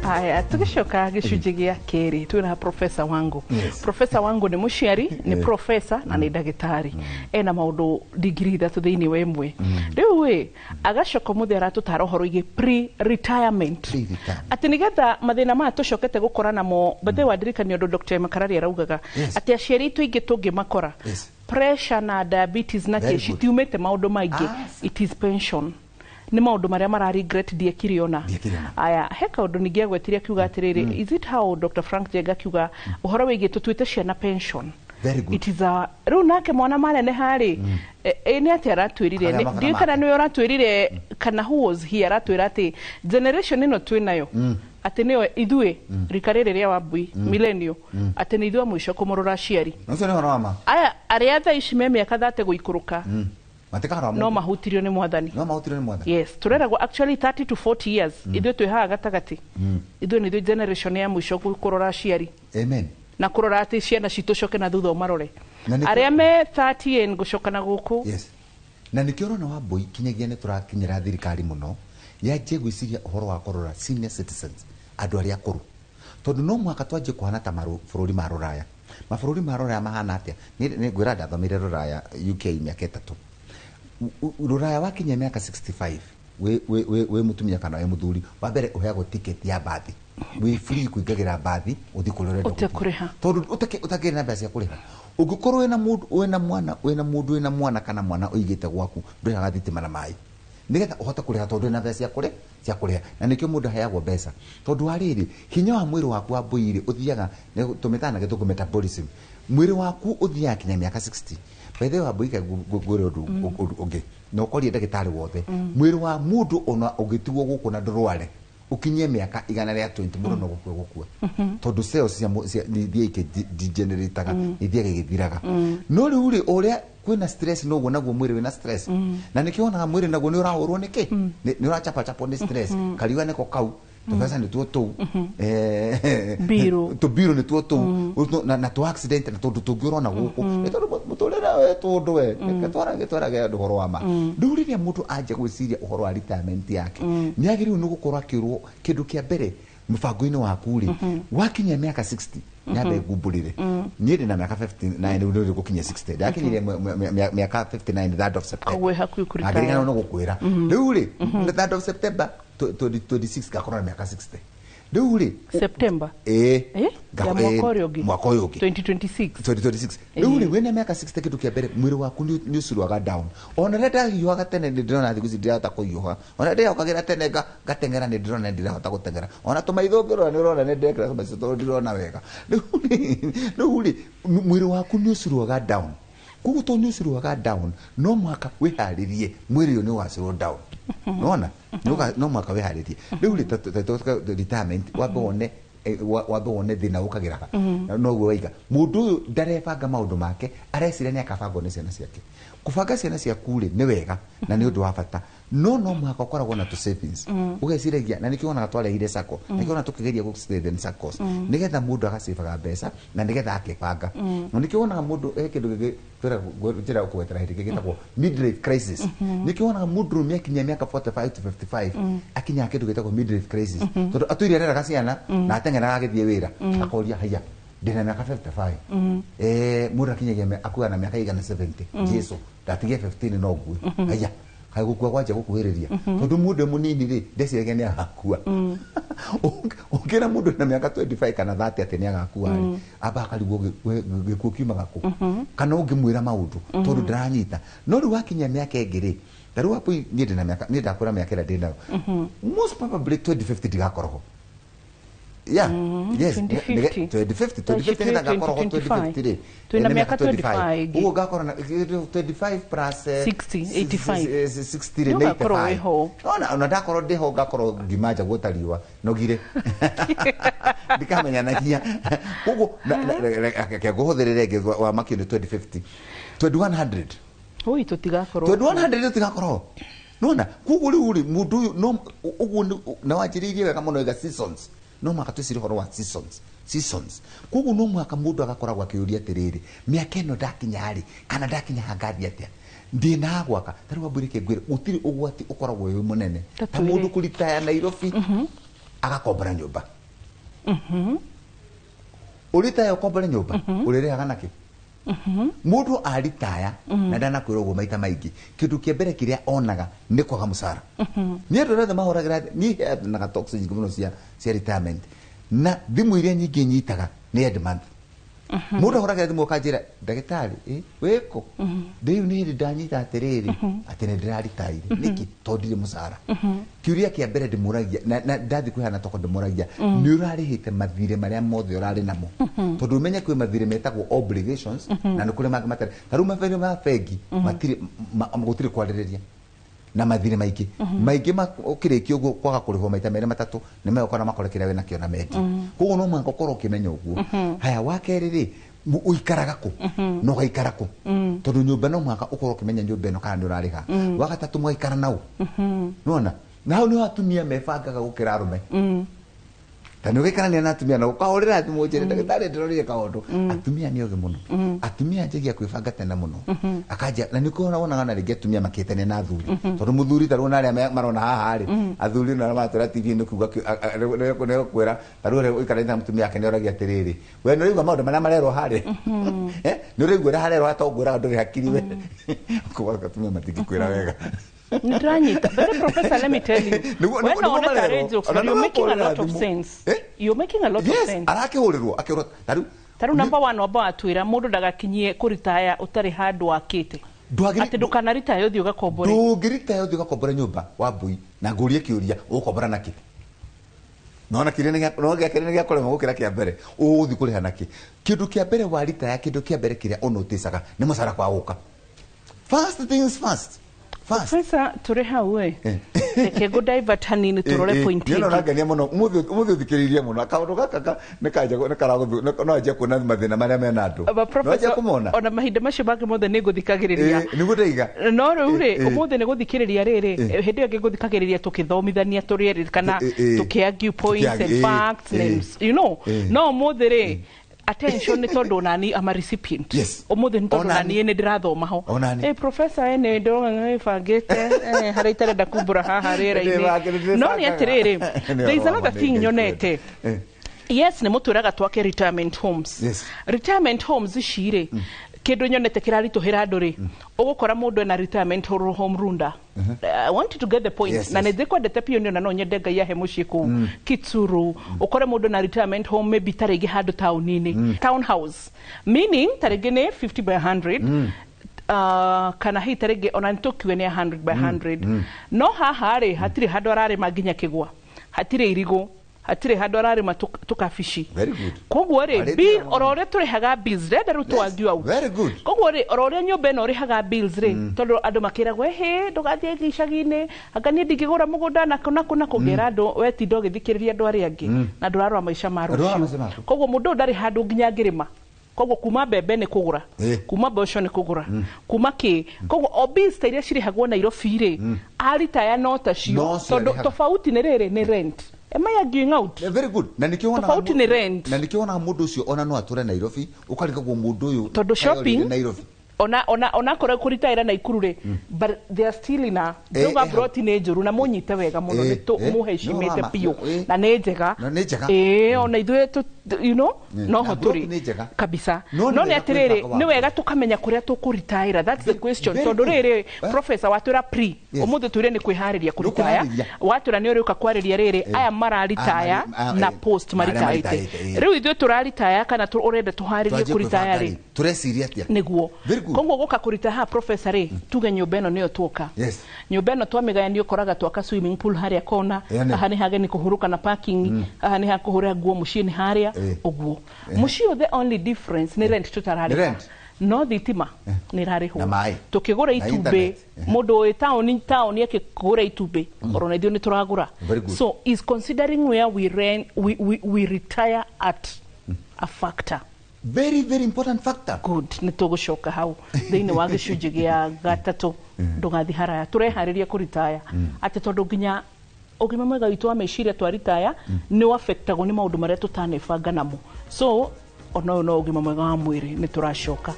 Aya, tugicoka gĩcunjĩ gĩa kerĩ twĩna professor wangu. Yes. Professor wangu nĩ mũciari, nĩ professor na nĩ ndagĩtarĩ. Ena maũndũ digiri ithatũ thĩinĩ wa ĩmwe. Rĩu ĩ agacoka ũmũthĩ aratũtara ũhoro wĩgiĩ pre-retirement. Pre-retirement. Atĩ nĩgetha mathĩna maya tũcokete gũkora namo, bethe wandirikania ũndũ Dr. Makarari araugaga Yes. atĩ aciari aitũ aingĩ tũngĩmakora Yes. pressure na diabetes na Very kĩ good. citiumĩte maũndũ maingĩ. Ah. It is pension. Nĩ maũndũ marĩa mara regret ndiekire ona. Ndiekire ona. Aya, he kaũndũ ningĩ agwetire akiuga atĩrĩrĩ, is it how Dr. Frank Njenga akiuga ũhoro wĩgiĩ tũtuĩte ciana pension. Very good. It is a rĩu nake mwana maneneha rĩ, nĩ atĩ aratwĩrire Arĩa mabata ndiũĩ kana make. nĩwe ũratwĩrire kana who was here aratwĩra atĩ generation ĩno twĩ nayo atĩ nĩyo ithuĩ rika rĩrĩ rĩa Wambui millennial atĩ nĩ ithuĩ a mũico kũmũrora aciari Na ũcio nĩ ũhoro wa ma. aya arĩa thaa ici me mĩaka 30 gũikũrũka Matikahora no mũndũ. mahutirio nĩ mwathani. No mahutirio nĩ mwathani. Yes, tureragwo actually 30 to 40 years ithuĩ twĩ haha gatagatĩ. Ithuĩ nĩ ithuĩ generation ya mũico kũrora aciari Amen. na kũrora atĩ ciana citũ coke na thutha ũmarore. Na nĩkĩo- Arĩa me 30 and gũcoka na gũkũ. Yes. Na nĩkĩo ũrona Wambui kinyagia nĩ tũrakinyĩra thirikari mũno yanjie gwĩciria ũhoro wa kũrora senior citizens, andũ arĩa akũrũ, tondũ no mũhaka twanjie kũhana ta mabũrũri ma rũraya. Mabũrũri ma rũraya mahana atĩa? Nĩ ngwĩra ndathomeire rũraya UK mĩaka 3. Rũraya wakinyia mĩaka 65 wĩ mũtumia kana wĩ mũthuri, wa mbere ũheagwo ticket ya mbathi, wĩ free kũingagĩra mbathi ũthiĩ kũrĩa ũrenda gũthiĩ. Ũtekũrĩha. Tondũ ũtakĩrĩ na mbeca cia kũrĩha, ũngĩkorwo wĩna mũndũ wĩna mwana wĩna mũndũ wĩna mwana kana mwana ũigĩte gwaku, ndũrĩhaga thitima na maĩ nĩgetha ũhote kũrĩha tondũ wĩna mbeca cia kũrĩha. Na nĩkĩo mũndũ aheagwo mbeca, tondũ wa rĩrĩ hinya wa mwĩrĩ waku wa mbũi rĩ ũthiaga tũmĩtaga na gĩthũngũ metabolism, mwĩrĩ waku ũthiaga kinya mĩaka 60. By the way, Wambui ngwĩre ũndũ ũngĩ na ũkorie ndagĩtarĩ wothe, mwĩrĩ wa mũndũ ona ũngĩtigwo gũkũ na ndũrware ũkinyie mĩaka 120 mũndũ no gũkua gũkua, tondũ cells cia nĩ ithiaga ikĩdegenerataga, nĩ ithiaga igĩthiraga. No rĩu rĩ ũrĩa kwĩna stress noguo naguo mwĩrĩ wĩna stress, na nĩkĩo wonaga mwĩrĩ naguo nĩ ũrahũrwo nĩkĩ, nĩ ũrachapachapwo nĩ stress. Kariũa nĩko kau, tũbeca nĩtuo tũu, Mbirũ. Tũmbirũ nĩtuo tũu na tũ accident na tũndũ tũngĩ ũrona gũkũ nĩ tondũ mũtũrĩre we tũndũ we reke twarage andũ ũhoro wa ma. Rĩu rĩrĩa mũndũ anjia gwĩciria ũhoro wa retirement yake, nĩ agĩrĩirwo nĩ gũkorwo akĩrwo kĩndũ kĩa mbere Mũbango-inĩ waku rĩ, wakinyia mĩaka 60, nyambe ngumbũrĩre, niĩ ndĩ na mĩaka 59 rĩu, nĩ gũkinyia 60, ndakinyirie mĩaka 59 3rd of September. Koguo wĩ hakuhĩ kũretire. Ngakĩrigana no gũkwĩra rĩu rĩ, 3rd of September 26 ngakorwo na mĩaka 60 rĩu rĩ. September? Ĩĩ. Eh? Ya mwaka ũrĩa ũngĩ? Mwaka ũyũ ũngĩ. 2026. 2026. Rĩu rĩ, wĩna mĩaka 60, kĩndũ kĩa mbere, mwĩrĩ waku nĩ ũcurwaga down. Ona rĩrĩa ndahiũhaga tene, nĩ ndĩrona thikũ ici ndirahota kũhiũha. Ona ndĩrokagĩra tene ngateng'era, nĩ ndĩrona ndirahota gũteng'era. Ona tũmaitho ngĩrora, nĩ ũrona nĩ ndekĩra tũmaitho tondũ ndirona wega. Rĩu rĩ, mwĩrĩ waku nĩ ũcurwaga down. Koguo tondũ nĩ ũcurwaga down, no mũhaka wĩharĩrie mwĩrĩ ũyũ nĩ ũgacurwo down. Nona no mũhaka wĩharĩrie. Rĩu rĩ, retirement, wambe wone wambe wone thĩna ũkagĩra ha. Noguo waiga mũndũ ũyũ ndarebanga maũndũ make, areciria nĩ akabangwo nĩ ciana ciake. Kũbanga ciana ciaku rĩ, nĩ wega na nĩ ũndũ wa bata, no mũhaka ũkoragwo na tũ savings, ũgeciragia. Na nĩkĩo wonaga twarehire sacco, nĩkĩo wonaga tũkĩgeria gũ strengthen saccos, nĩgetha mũndũ agacibaga mbeca na nĩgetha akebanga. Na nĩkĩo wonaga mũndũ he kĩndũ gĩkĩ njĩra ũkũgwetera hĩndĩ ĩngĩ gĩtagwo midlife crisis. Nĩkĩo wonaga mũndũ rũme akinyia mĩaka 45 to 55 akinyaga kĩndũ gĩtagwo midlife crisis, tondũ atũire areraga ciana na ateng'eraga agĩthiĩ wĩra, akoria, "Haya, ndĩna mĩaka 55." Mũndũ akinyagia akuaga na mĩaka igana 70. Jesu, ndatigia 15 no ngue. Haya, kaĩ gũkua kwanjia gũkuhĩrĩria, tondũ mũndũ e mũnini rĩ, ndeciragia nĩ agakua. Ũngĩra mũndũ na mĩaka 25 kana 30 atĩ nĩ agakua rĩ, amba akarigwo gĩkuũ kiumaga kũ, kana ũngĩmwĩra maũndũ tondũ ndaranyita. No rĩu wakinyia mĩaka ĩngĩ rĩ, ta rĩu hapo niĩ ndĩna mĩaka, niĩ ndakwĩra mĩaka ĩrĩa ndĩ nayo, most probably 2050 ndigakorwo ho. Yeah, yes. 2050. 2050, 2050 nĩgetha ngakorwo ho 2050 rĩ, Twĩna nĩ mĩaka 25 ĩngĩ. Ũguo ngakorwo na 25 plus 60, 85. 60 rĩ, Nĩ nĩ ũgakorwo 85. wĩho. Ona ndakorwo ndĩho, ngakorwo ngimanja guo ta riũa nogire ndikamenyanagia. Koguo reke ngũhũthĩrĩre ĩngĩ wa makio nĩ 2050, 2100. Ui, tũtigakorwo. 2100 tũtigakorwo nona. Koguo rĩu rĩ, mũndũ ũyũ no ũguo na wanjĩrĩirie wega mũno iga seasons, no mũhaka twĩcirie ũhoro wa seasons, seasons. Koguo no mũhaka mũndũ agakoragwo akĩũria atĩrĩrĩ, mĩaka ĩno ndakinya rĩ, kana ndakinya haha ngathiĩ atĩa, ndĩna gwaka. Ta rĩu wambũrĩke ngwĩre, gũtirĩ ũgwati ũkoragwo wĩ mũnene Ta ta twĩre. mũndũ kũritaya Nairobi agakombora nyũmba. Ũritaya ũkombore nyũmba, ũrĩrĩhaga nakĩ? Mũndũ aritaya, na ndanakwĩra ũguo maita maingĩ, kĩndũ kĩa mbere kĩrĩa onaga nĩ kwaga mũcara. Nĩ andũ arĩa othe mahũragĩra niĩ, heanaga talks nyingĩ mũno cia retirement, na thimũ iria nyingĩ nyitaga nĩ end month. Mũndũ ahũragĩra thimũ akanjĩra, "Ndagĩtarĩ, wĩkũ rĩu? Nĩ hĩndĩ ndanyita atĩrĩrĩ atĩ nĩ ndĩraritaire. Nĩkĩ? Tondũ ndirĩ mũcara." Kĩũria kĩa mbere ndĩmũragia na ndathiĩ kwĩhana toko, ndĩmũragia, "Nĩ ũrarĩhĩte mathirĩ marĩa mothe ũrarĩ namo?" Tondũ ũmenye kwĩ mathirĩ metagwo obligations na nĩ kũrĩ mangĩ matarĩ. Ta rĩu mathirĩ ma bengi matirĩ gũtirĩ kwarĩrĩria, na mathirĩ maingĩ maingĩ ũkĩrĩkia ũguo kwaga kũrĩhwo maita merĩ matatũ, nĩ megũkora makore kĩrĩa wĩnakĩo na mendia. Koguo no mũhaka ũkorwo ũkĩmenya ũguo. Haya, wa kerĩ rĩ, ũikaraga kũ na ũgaikara kũ? Tondũ nyũmba, no mũhaka ũkorwo ũkĩmenya nyũmba ĩno kana nĩ ũrarĩha. Wa gatatũ, mũgaikara nau nona, na hau nĩho atumia mebangaga gũkĩra arũme. Ta nĩ ũgĩikarania na atumia na ũkahũrĩra thimũ, njĩre, "Ndagĩtarĩ, ndĩrorire kaũndũ." Atumia nĩ ogĩ mũno. Atumia anjagia kwĩbanga tene mũno, akanjia na nĩkĩo wonaga na rĩngĩ atumia makĩtania na athuri, tondũ mũthuri ta rĩu na arĩa marona haha rĩ, athuri na arĩa maratwĩra TV-inĩ kuga nĩ kwĩra ta rĩu ũrĩa ũikarĩte na mũtumia ake nĩ oragia atĩrĩrĩ, "We nĩ ũraigua maũndũ marĩa marerwo harĩa? Nĩ ũraigua ũrĩa harerwo? To ngwĩraga ndũrĩ hakiri we." Koguo atumia matingĩkwĩra wega. Nĩndĩranyita. But then, Professor, let me tell you, when Nĩguo naona marerwo. tarĩ jokes, Ona but you're making a lot of nĩmakũhũrĩra thimũ. sense. Eh? You're making a lot of Yes, sense. arakĩhũrĩrwo akĩũrwo ta rĩu. Ta rĩu number one, wamba watwĩra mũndũ ndagakinyie kũritaya ũtarĩ handũ wakĩte, atĩ ndũkanaritaya ũthiĩ ũgakombore. Ndũngĩritaya ũthiĩ ũgakombora nyũmba wa mbui. Na ngũrie kĩũria, ũgũkombora nakĩ? Nona kĩrĩa no gĩa kerĩ nĩ gĩa kũrema gũkĩra kĩa mbere. Ũgũthiĩ kũrĩha nakĩ? Kĩndũ kĩa mbere waritaya, kĩndũ kĩa mbere kĩrĩa ũnotĩcaga nĩ mũcara kwa gũka. First things first, first. Professor, tũrĩ hau ĩ, reke ngũ divert hanini tũrore point Nĩ ĩngĩ. ũrangenia mũno ũmũthĩ. Ũmũthĩ ũthikĩrĩirie mũno kaũndũ gaka nĩ kanja nĩ karagũthu no anjie kuona mathĩna marĩa mena andũ. But No anjie Professor, kũmona. ona mahinda macio mangĩ mothe nĩ ngũthikagĩrĩria. Nĩguo ndaiga. No rĩu rĩ, ũmũthĩ nĩ gũthikĩrĩria rĩrĩ, hĩndĩ ĩyo ĩngĩ ngũthikagĩrĩria tũkĩthomithania tũrĩ erĩ kana tũkĩ argue points and facts and no. No ũmũthĩ rĩ, Attention nĩ tondũ nani ama recipient. Yes. Ũmũthĩ nĩ tondũ Onani. nani nĩ ndĩrathoma ho. Onani. Eh, professor, nĩ ndĩrona nĩbangĩte harĩa itarenda kumbũra haha rĩera-inĩ. No nĩ atĩrĩrĩ, there is another thing nyonete. Yes, nĩ mũtwĩraga twake retirement homes. Yes. Retirement homes ici rĩ, kĩndũ nyonete kĩraritũhĩra andũ rĩ, ũgũkora mũndũ ena retirement home Runda. I want you to get the point. Yes, na yes. nĩ ndĩkwendete biũ nĩ ona no nyende Ngai ahe mũciĩ kũu Kitsuru. Ũkore mũndũ na retirement home maybe ta rĩngĩ handũ taũni-inĩ, townhouse, meaning ta rĩngĩ nĩ 50 by 100, kana hihi ta rĩngĩ ona nĩtũkiuge nĩ 100 by 100, no haha rĩ hatirĩ handũ ararĩma nginya kĩgwa, hatirĩ irigũ, hatirĩ handũ ararĩma tũkabici. Very good. Koguo rĩ, Arĩte bill mũno. oro ũrĩa tũrĩhaga bills, renda rĩu tũ out. Very good. Koguo rĩ, oro ũrĩa nyũmba ĩno ũrĩhaga bills rĩ, tondũ andũ makĩragwo ĩhĩ ndũgathiĩ gĩcagi-inĩ, anga niĩ ndingĩgũra mũgũnda nakũ nakũ nakũ, ngera andũ wetinda ũgĩthikĩrĩria andũ arĩa angĩ na ndũrarora maica ma Ndũrarora maica rũciũ. maku. Koguo mũndũ ũyũ ndarĩ handũ nginya angĩrĩma. Koguo kuma mbembe nĩ kũgũra, kuma mboco nĩ kũgũra, kuma kĩ. Koguo o bills ta iria cirĩhagwo Nairobi rĩ, aritaya no tacio. No cio Tondũ arĩhaga. tofauti nĩ rĩrĩ, nĩ rent. Am I arguing out? Yeah, very good. Na nĩkĩo wonaga Tofauti nĩ rent. Na nĩkĩo wonaga mũndũ ũcio ona no atũre Nairobi, ũkarigagwo mũndũ ũyũ Tondũ kaĩ shopping orĩire Nairobi. Ona korwo kũritaĩra Naikuru rĩ, but they are still in a ndauga broti nĩ njũru na mũnyite wega mũno, nĩ mũhecimĩte no, biũ na nĩ njega. Na nĩ njega. Ĩĩ, ona ithuĩ noho Na broti tũrĩ nĩ njega. kabisa. No nĩ No nĩ wega atĩrĩrĩ, kwĩbanga nĩ waku. wega tũkamenya kũrĩa tũkũritaĩra. That's the question. Very Tondũ good. rĩrĩ, professor watwĩra pre ũmũthĩ twĩre nĩ kwĩharĩria kũritaya. Kwĩharĩria. Watwĩra nĩ ũrĩũka kwarĩria rĩrĩ, aya mararitaya Aya na post arĩa maritaĩte. maritaĩte, Rĩu ithuĩ tũraritaya kana ũrenda tũharĩrie Twanjie kũritaya kwĩbanga rĩ? rĩ, tũreciria atĩa? Nĩguo. Very good. Koguo gũka kũrita haha, professor rĩ, tuge nyũmba ĩno nĩyo tuoka. Nyũmba ĩno twamĩgayania, ũkoraga twaka swimming pool harĩa kona. Haha nĩ hageni kũhurũka na parking, haha nĩ ha kũhũrĩra nguo, mũciĩ nĩ harĩa. Ũguo mũciĩ, the only difference nĩ rent Nĩ tũtararĩha. rent. No thitima nĩ ĩrarĩhwo. Na maĩ. Tũkĩgũra Na itumbĩ, internet. Mũndũ wĩ taũni akĩgũra itumbĩ, orona ithuĩ nĩ tũragũra. Very good. So is considering where we rent, we retire at a factor? Very, very important factor. Good. Nĩ tũgũcoka hau thĩinĩ wa gĩcunjĩ gĩa gatatũ. Ndũgathiĩ haraya. Tũreharĩria kũritaya atĩ tondũ nginya ũgima mwega witũ wa meciria twaritaya nĩ wafectagwo nĩ maũndũ marĩa tũtanebanga namo. So ona ũyũ no ũgima mwega wa mwĩrĩ. Nĩ tũracoka.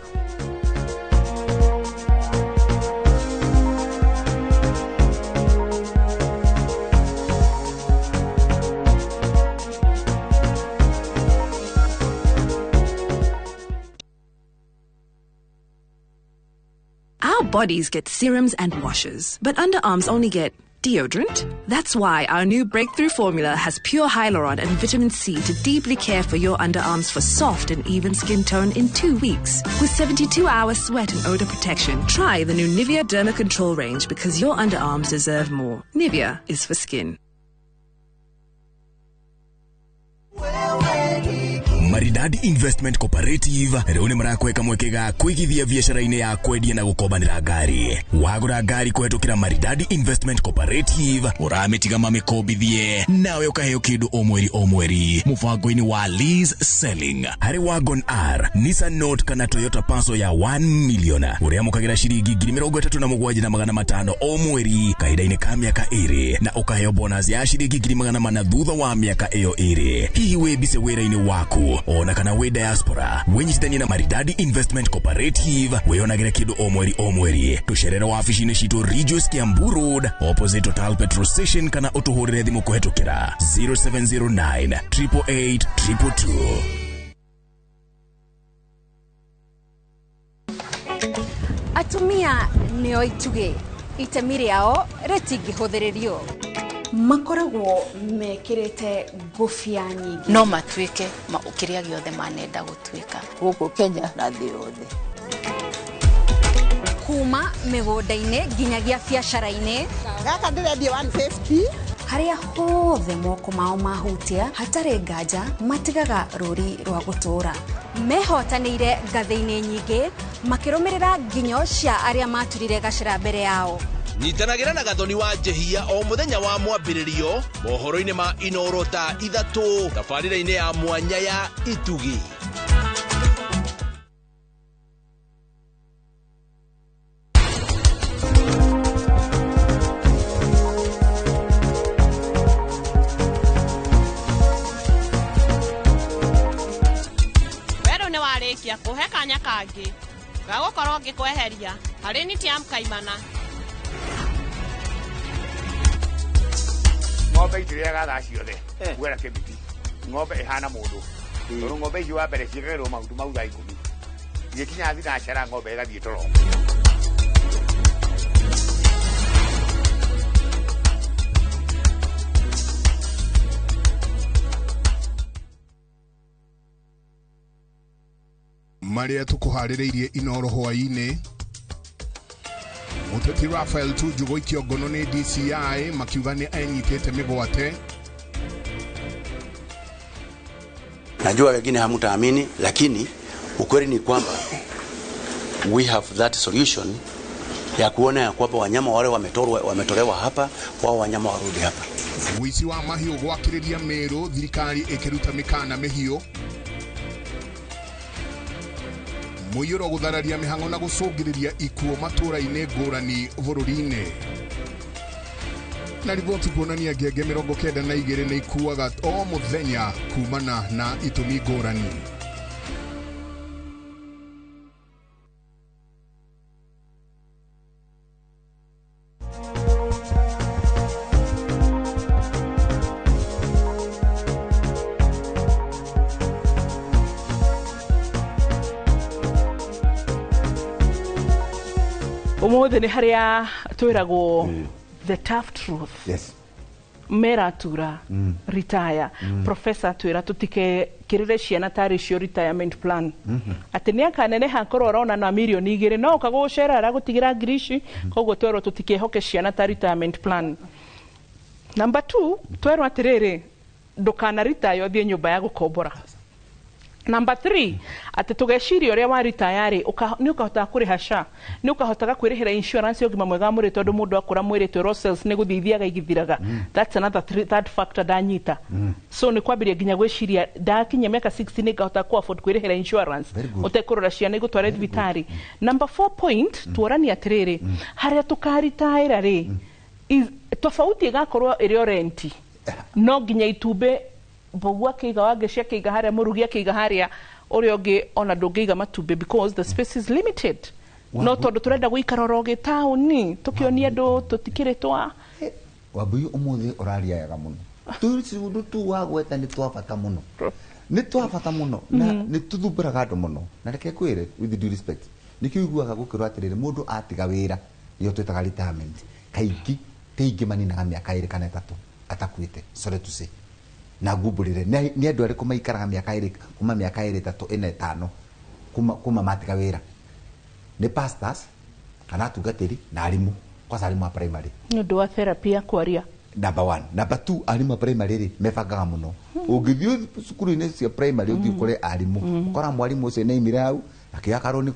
Our bodies get serums and washes, but underarms only get deodorant. That's why our new breakthrough formula has pure hyaluron and vitamin C to deeply care for your underarms for soft and even skin tone in 2 weeks. With 72 hour sweat and odor protection, try the new Nivea Derma Control range because your underarms deserve more. Nivea is for skin. Maridadi Investment Cooperative rĩu nĩ marakweka mweke ga kũigithia biacara-inĩ ya kwendia na gũkombanĩra ngari. Wagũra ngari kũhetũkĩra Maridadi Investment Cooperative, ũramĩtiga mamĩkombithie nawe ũkaheo kĩndũ o mweri o mweri mũbango-inĩ wa lease selling. Harĩ Wagon R, Nissan Note kana Toyota Passo ya 1 million, ũrĩamũkagĩra ciringi 37,500 o mweri kahinda-inĩ ka mĩaka 2 na ũkaheo bonus ya ciringi 400,000 thutha wa mĩaka ĩyo 2. Hihi wĩ mbise wĩra-inĩ waku ona kana wĩ diaspora, wĩnyitithanie na Maridadi Investment Cooperative wĩyonagĩre kĩndũ o mweri o mweri. Tũcerere wabici-inĩ citũ Ridgeways, Kiambu Road, opposite Total petrol station, kana ũtũhũrĩre thimũ kũhetũkĩra 0709 888 222. Atumia nĩo itugĩ, itemi rĩao rĩtingĩhũthĩrĩrio. Makoragwo mekĩrĩte ngũbia nyingĩ. No matuĩke kĩrĩa gĩothe manenda gũtuĩka. Gũkũ Kenya na thĩ yothe. Kuma mĩgũnda-inĩ nginyagia biacara-inĩ. Gaka ndĩrendia 150. Harĩa hothe moko mao mahutia, hatarĩ nganja matigaga rũri rwa gũtũũra. Mehotanĩire ngathĩ-inĩ nyingĩ makĩrũmĩrĩra nginyo cia arĩa maturire gacĩra mbere yao. Nyitanagĩra na Gathoni wa Njehia o mũthenya wa mwambĩrĩrio mohoro-inĩ ma Inoro thaa 3, tabarĩra-inĩ ya mwanya ya Itugi. kangĩ ga gũkorwo ngĩkweheria harĩ Nitiam Kaimana. Ng'ombe itirĩaga thaa ciothe gwera kĩmiti. Ng'ombe ĩhana mũndũ tondũ ng'ombe icio wa mbere ciĩkagĩrwo mahuti mau thaa 10 igĩkinya thinacara ng'ombe ĩgathiĩ toro. Marĩa tũkũharĩrĩirie Inoro hwaĩ-inĩ. Mũteti Raphael Tuju gũikio ngono nĩ DCI makiuga nĩ enyitĩte mĩgwate. Najua wengine hamutaamini, lakini ukweli ni kwamba we have that solution ya kuona ya kwamba wanyama wale wametolewa hapa, wao wanyama warudi hapa. Wici wa mahiũ gwakĩrĩria Meru, thirikari ĩkĩruta mĩkana mĩhiũ. Mũiyũro gũthararia mĩhang'o na gũcũngĩrĩria ikuũ matũũra-inĩ ngũrani bũrũri-inĩ. Na riboti kuonania ngenge 92 nĩ ikuaga o mũthenya kumana na itũmi ngũrani. Umuthi ni haria twiragwo the tough truth. Yes. Meratura retire. Professor twira tutike kirire ciana tari cio retirement plan. Ati ni akanene hakorwo arona na milioni 2 no ukagucera aragutigira ngiri ici, koguo twerwo tutikehoke ciana ta retirement plan. Number 2 twerwo atiriri ndukana retire uthie nyumba ya gukombora. Number 3 ati tugeciria uria wa retire ni ukahota kuriha SHA, ni ukahotaga kwirihira insurance ya ũgima mwega wa mwĩrĩ tondu mundu akura mwĩrĩ twĩrwo cells ni gũthithiaga igithiraga. That's another third factor ndanyita. So ni kwambiria nginya gwiciria ndakinya miaka 60 ni ngahota ku afford kwirihira insurance utekurora ciana igutwara thibitari. Number 4 point tuorania atiriri haria tukaritaira ri tofauti igakorwo ĩrĩ o renti no nginya itumbe mbogu akĩiga wangeci akĩiga harĩa mũrugi akĩiga harĩa ũrĩa ũngĩ ona ndũngĩiga matumbĩ because the space is limited. No tondũ tũrenda gũikara oro gĩtaũni tũkĩonia andũ tũtikĩrĩ twa Wambui ũmũthĩ ũraria wega mũno. Tũndũ tu wagweta nĩ twa bata mũno, nĩ twa bata mũno na nĩ tũthumbũraga andũ mũno. Na reke ngwĩre with due respect, nĩkĩo ũiguaga gũkĩrwo atĩrĩrĩ mũndũ atiga wĩra nĩyo twĩtaga retirement kaingĩ ti aingĩ maninaga mĩaka 2 kana 3 atakuĩte, sorry to say. Na ngumbũrĩre nĩ andũ arĩkũ maikaraga mĩaka 2 kuma mĩaka 2 3 4 5 kuma matiga wĩra? Nĩ pastors kana atungatĩri na arimũ, kwanza arimũ a primary nĩ ũndũ wa therapy ya kwaria. Number 1. Number 2 arimũ a primary rĩ mebangaga mũno. Ũngĩthiĩ cukuru-inĩ cia primary ũthiĩ ũkore arimũ, ũkora mwarimũ ũcio nĩaimire hau akĩoya karũni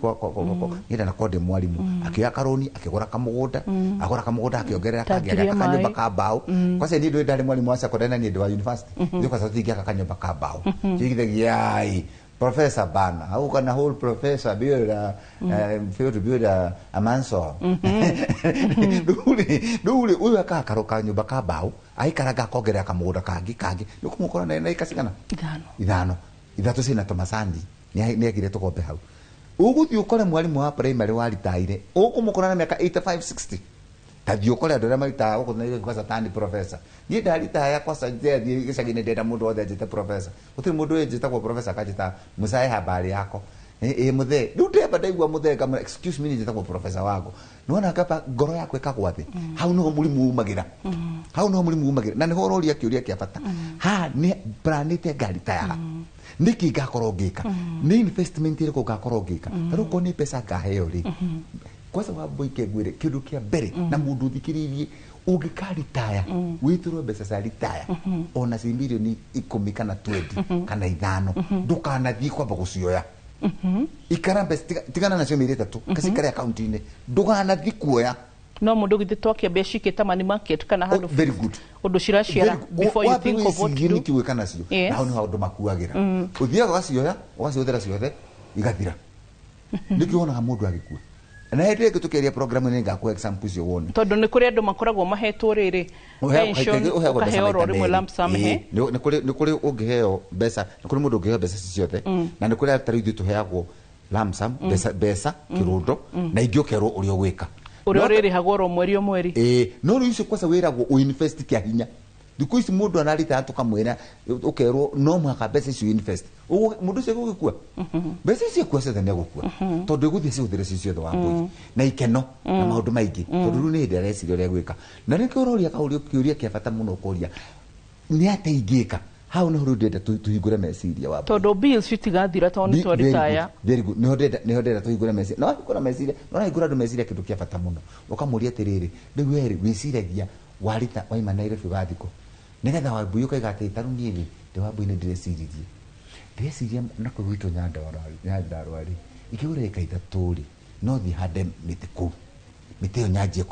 ngenda na konde mwarimũ akĩoya karũni akĩgũra kamũgũnda, agũra kamũgũnda akĩongerera kangĩ agĩaka kanyũmba ka mbaũ. Kwanza niĩ ndũĩ ndarĩ mwarimũ wa secondary na niĩ ndĩ wa university, ithuĩ kwanza tũtingĩaka kanyũmba ka mbaũ. Tũigithagia ai professor bana, how can a whole professor build a fail to build a mansion? Rĩu ũyũ akaka kanyũmba ka mbaũ aikaraga akongerera kamũgũnda kangĩ kangĩ, nĩ ũkũmũkora na ĩka cigana ithano ithatũ ciĩna tũmacani nĩ agire tũkombe hau. Ũgũthiĩ ũkore mwarimũ wa primary waritaire ũkũmũkora na mĩaka 85 60. Ta thiĩ ũkore andũ arĩa maritaga gũkũ Nairobi kwanza tani professor. Niĩ ndaritaya kwanza ndĩrathiĩ gĩcagi-inĩ ndĩrenda mũndũ wothe anjĩte professor. Gũtirĩ mũndũ ũnjĩtagwo professor akanjĩta mũcae habari yako. Ĩ mũthee rĩu ndĩramba ndaigua mũthee ngamwĩra excuse me njĩtagwo professor wako. Nĩwona ngamba ngoro yakwa ĩkagwa thĩ. Hau nĩho mũrimũ umagĩra. Hau nĩho mũrimũ umagĩra na nĩho ũroria kĩũria kĩa bata. Haha nĩ planĩte ngaritayaga. Nĩkĩ ngakorwo ngĩka? Nĩ investment ĩrĩkũ ngakorwo ngĩka? Ta rĩu okorwo nĩ mbeca ngaheo rĩ, kwanza Wambui ngwĩre kĩndũ kĩa mbere na mũndũ ũthikĩrĩirie ũngĩkaritaya wĩtĩrwo mbeca cia ritaya ona ci milioni 10 kana 20 kana 5 ndũkanathiĩ kwamba gũcioya. Ikara mbeca tigana nacio mĩeri 3 kacikare akaunti-inĩ ndũkanathiĩ kuoya. No mundu githĩ twakĩambia cikĩta money market kana handũ very good ũndũ ciraciara before you think of what to do. Nĩkĩ gwĩka nacio na hau nĩho andũ makuagĩra. Ũthiaga ũgacioya ũgacihũthĩra ciothe igathira. Nĩkĩo wonaga mũndũ agĩkua. Na hĩndĩ ĩngĩ tũkĩaria programu-inĩ ngakũhe example icio wone. Tondũ nĩ kũrĩ andũ makoragwo mahetwo rĩrĩ pension ũkaheo oro rĩmwe lump sum he. Nĩ kũrĩ ũngĩheo mbeca, nĩ kũrĩ mũndũ ũngĩheo mbeca ici ciothe na nĩ kũrĩ ta rĩu ithuĩ tũheagwo Lump sum, mbeca kĩrũndo, na ingĩ ũkerwo ũrĩa ũgwĩka. Ũrĩa ũrĩrĩhagwo oro mweri o mweri. No rĩu icio kwaca wĩragwo ũinvest kĩa hinya. Thikũ ici mũndũ araritaya tũkamwĩra ũkerwo no mũhaka mbeca icio invest. Mũndũ ũcio egũgĩkua. Mbeca icio ekua ciothe nĩ egũkua. Tondũ egũthiĩ cihũthĩre ci ciothe Wambũi. Na ikeno na maũndũ maingĩ. Tondũ rĩu nĩ hĩndĩ areciria ũrĩa egwĩka. Na nĩkĩo ũroria kaũria kĩũria kĩa bata mũno ũkoria nĩ atĩa ingĩka. Hau nĩho rĩu ndĩrenda tũhingũre meciria Wambũi. Tondũ bills citigathira tondũ nĩ twaritaya. Very good. Nĩho ndĩrenda tũhingũre meciria. No hingũra meciria, no hingũra andũ meciria kĩndũ kĩa bata mũno. Ũkamũria atĩrĩrĩ, rĩu we rĩ wĩciragia warita waima Nairobi wathiĩ kũ? Nĩgetha Wambũi ũkaiga atĩ ta rĩu niĩ rĩ ndĩ Wambũi nĩ ndĩreciririe. Ndĩreciria na kũu gwitũ Nyandarũa rĩ, ingĩgũra ĩka 3 rĩ, no thiĩ hande mĩtĩ kũu. Mĩtĩ ĩyo nyanjie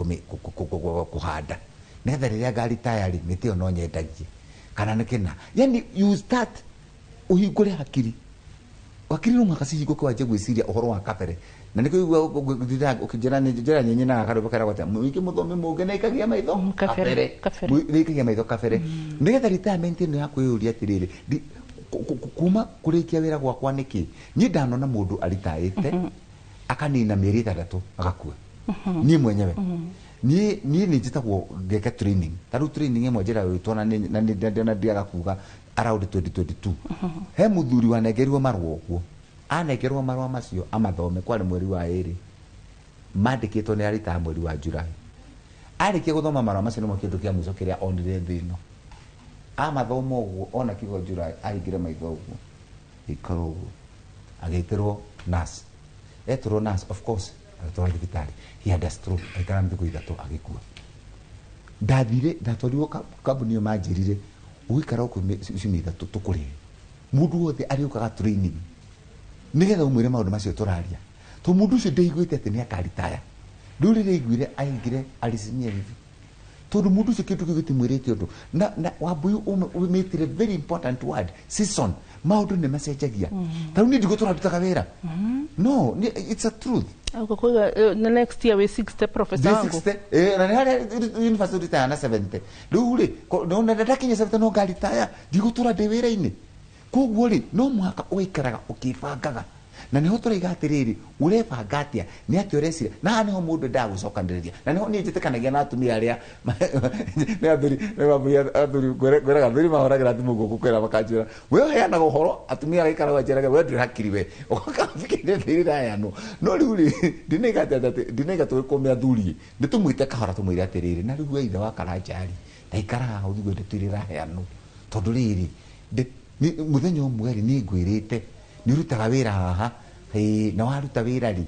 kũhanda. Nĩgetha rĩrĩa ngaritaya rĩ, mĩtĩ ĩyo no nyendagie. Kana nĩ kĩna. Yani you start ũhingũre hakiri. Hakiri no mũhaka cihingũke wanjie gwĩciria ũhoro wa kabere. Na nĩkĩo ũiguaga ũkĩnjĩra njĩra nyenye na karwĩmbo karĩa gwatĩa, mũingĩ mũthomi mũngĩ nĩaikagia maitho kabere. Nĩaikagia maitho kabere. Nĩgetha retirement ĩno ya kwĩyũria atĩrĩrĩ, kuma kũrĩkia wĩra gwakwa nĩkĩ? Niĩ ndanona mũndũ aritaĩte akanina mĩeri 6 agakua. Niĩ mwenyewe. Niĩ nĩ njĩtagwo ngeke training. Ta rĩu training ĩmwe njĩra ĩtwo na ndiaga kuga around 2022. He mũthuri wanengerirwo marũa ũguo. Anengerwo marũa macio amathome kwarĩ mweri wa 2. Mandĩkĩtwo nĩ aritaya mweri wa July. Arĩkia gũthoma marũa macio nĩmo kĩndũ kĩa mũico kĩrĩa onire thĩ ĩno. Amathoma ũguo ona kiugo July ahingire maitho ũguo. Ikara ũguo. Agĩtĩrwo nurse. Etĩrwo nurse of course agĩtwarwo thibitarĩ. He had a stroke. Aikara thikũ 3 agĩkua. Ndathire ndatwarirwo kambuni ĩyo manjĩrire ũgũikara gũkũ ciumia 3 tũkũrĩhe. Mũndũ wothe arĩũkaga training nĩgetha ũmwĩre maũndũ macio tũraria. To mũndũ ũcio ndaiguĩte atĩ nĩ akaritaya. Rĩu rĩrĩa aiguire aingire aricimia hivi. Tondũ mũndũ ũcio kĩndũ kĩu gĩtimwĩrĩte ũndũ. Na Wambũi ũmĩtire very important word, season. Maũndũ nĩ macenjagia. Ta rĩu niĩ ndigũtũra ndutaga wĩra. No, it's a truth. Ũgũkũiga next year wĩ 60 professor wangu. 60, na nĩ harĩa university ritaya na 70. Rĩu rĩ, ndakinya 70 no ngaritaya, ndigũtũra ndĩ wĩra-inĩ. Koguo rĩ, no mũhaka ũgaikaraga ũkĩbangaga. Na nĩho tũraiga atĩrĩrĩ, ũrebanga atĩa, nĩ atĩa ũreciria. Na haha nĩho mũndũ endaga gũcokanĩrĩria. Na nĩho niĩ njĩtĩkanagia na atumia arĩa nĩ athuri, ngwĩraga athuri mahũragĩra thimũ gũkũ kwĩra makanjĩra, we ũheanaga ũhoro, atumia gaikaraga njĩraga, we ndũrĩ hakiri we. Ũgakambikiria thĩ ĩraheanwo. No rĩu rĩ, ndinaiga tũgĩkũme athuri, nĩ tũmwĩte kahora tũmwĩre atĩrĩrĩ, na rĩu we ithe wa Karanja rĩ, ta ikara haha ũthiĩ ndeto iria iraheanwo. Tondũ rĩrĩ, mũthenya ũmwe rĩ, niĩ ngwĩrĩte nĩ ũrutaga wĩra haha, na waruta wĩra rĩ,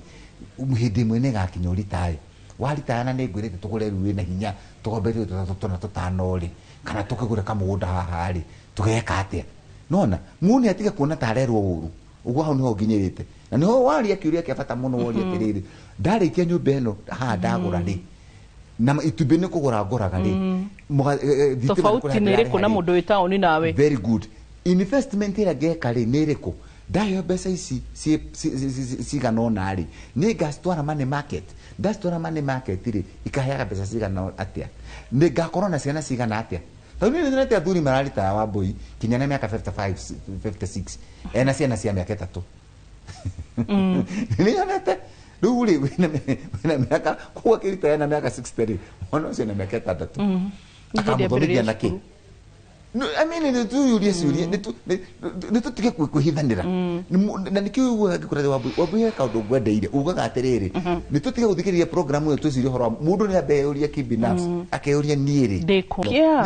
hĩndĩ ĩmwe nĩ ĩgakinya ũritae. Waritaya na nĩ ngwĩrĩte tũgũre rĩu wĩna hinya, tũgombe rĩu 3 4 5 rĩ, kana tũkĩgũre kamũgũnda haha rĩ, tũgeka atĩa? Nona, mũndũ nĩ atige kuona ta arerwo ũru. Ũguo hau nĩho nginyĩrĩte. Na nĩho waria kĩũria kĩa bata mũno woria atĩrĩrĩ, ndarĩkia nyũmba ĩno haha ndagũra rĩ, na itumbĩ nĩ kũgũra ngũraga rĩ, tofauti nĩ ĩrĩkũ na mũndũ wĩ taũni nawe? Very good. Investment ĩrĩa ngeka rĩ nĩ ĩrĩkũ? Ndaheo mbeca ici cigana ũna rĩ, nĩ ngacitwara money market. Ndacitwara money market rĩ, ikaheaga mbeca cigana atĩa? Nĩ ngakorwo na ciana cigana atĩa? Tondũ niĩ nĩnyonete athuri mararitaya Wambũi kinya na mĩaka 55, 56, ena ciana cia mĩaka 3. Nĩnyonete rĩu rĩ, wĩna mĩaka, koguo akĩritaya na mĩaka 60 rĩ, mwana ũcio ena mĩaka 6. Akamũthomithia na kĩ? I mean, nĩ tũyũrie ciũria, nĩ tũtige kwĩhithanĩra. Na nĩkĩo ũiguaga ngĩkwĩra Wambũi, Wambũi he kaũndũ ngwendeire, ugaga atĩrĩrĩ, nĩ tũtige gũthikĩrĩria program ĩyo twĩcirie ũhoro wa mũndũ nĩ ambe eyũrie kibinafsi, akeyũria niĩ rĩ,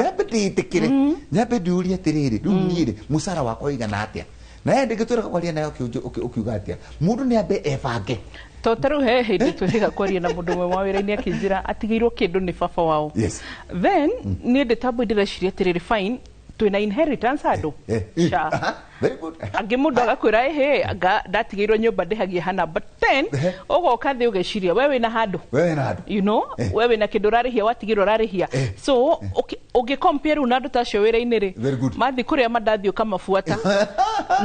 nyambe ndĩĩtĩkĩre, nyambe ndĩyũrie atĩrĩrĩ, rĩu niĩ rĩ, mũcara wakwa ũigana atĩa? Na yeye ndĩngĩtwĩra kwaria nayo ũkiuga atĩa? Mũndũ nĩ ambe ebange. To ta rĩu he hĩndĩ twĩrĩga kwaria na mũndũ ũmwe wa wĩra-inĩ akĩnjĩra atigĩirwo kĩndũ nĩ baba wao. Then niĩ ndĩ ta Mbũi ndĩreciria atĩrĩrĩ, fine, twĩna inheritance andũ. Very good. Angĩ mũndũ agakwĩra ĩhĩ, ndatigĩirwo nyũmba ndĩhagie hana, but then ũgoka thĩ ũgeciria we wĩna handũ. You know, we wĩna kĩndũ ũrarĩhia, watigĩrwo ũrarĩhia. So ũngĩ compare rĩu na andũ ta acio wĩra-inĩ rĩ, mathiĩ kũrĩa mandathi ũkamabuata.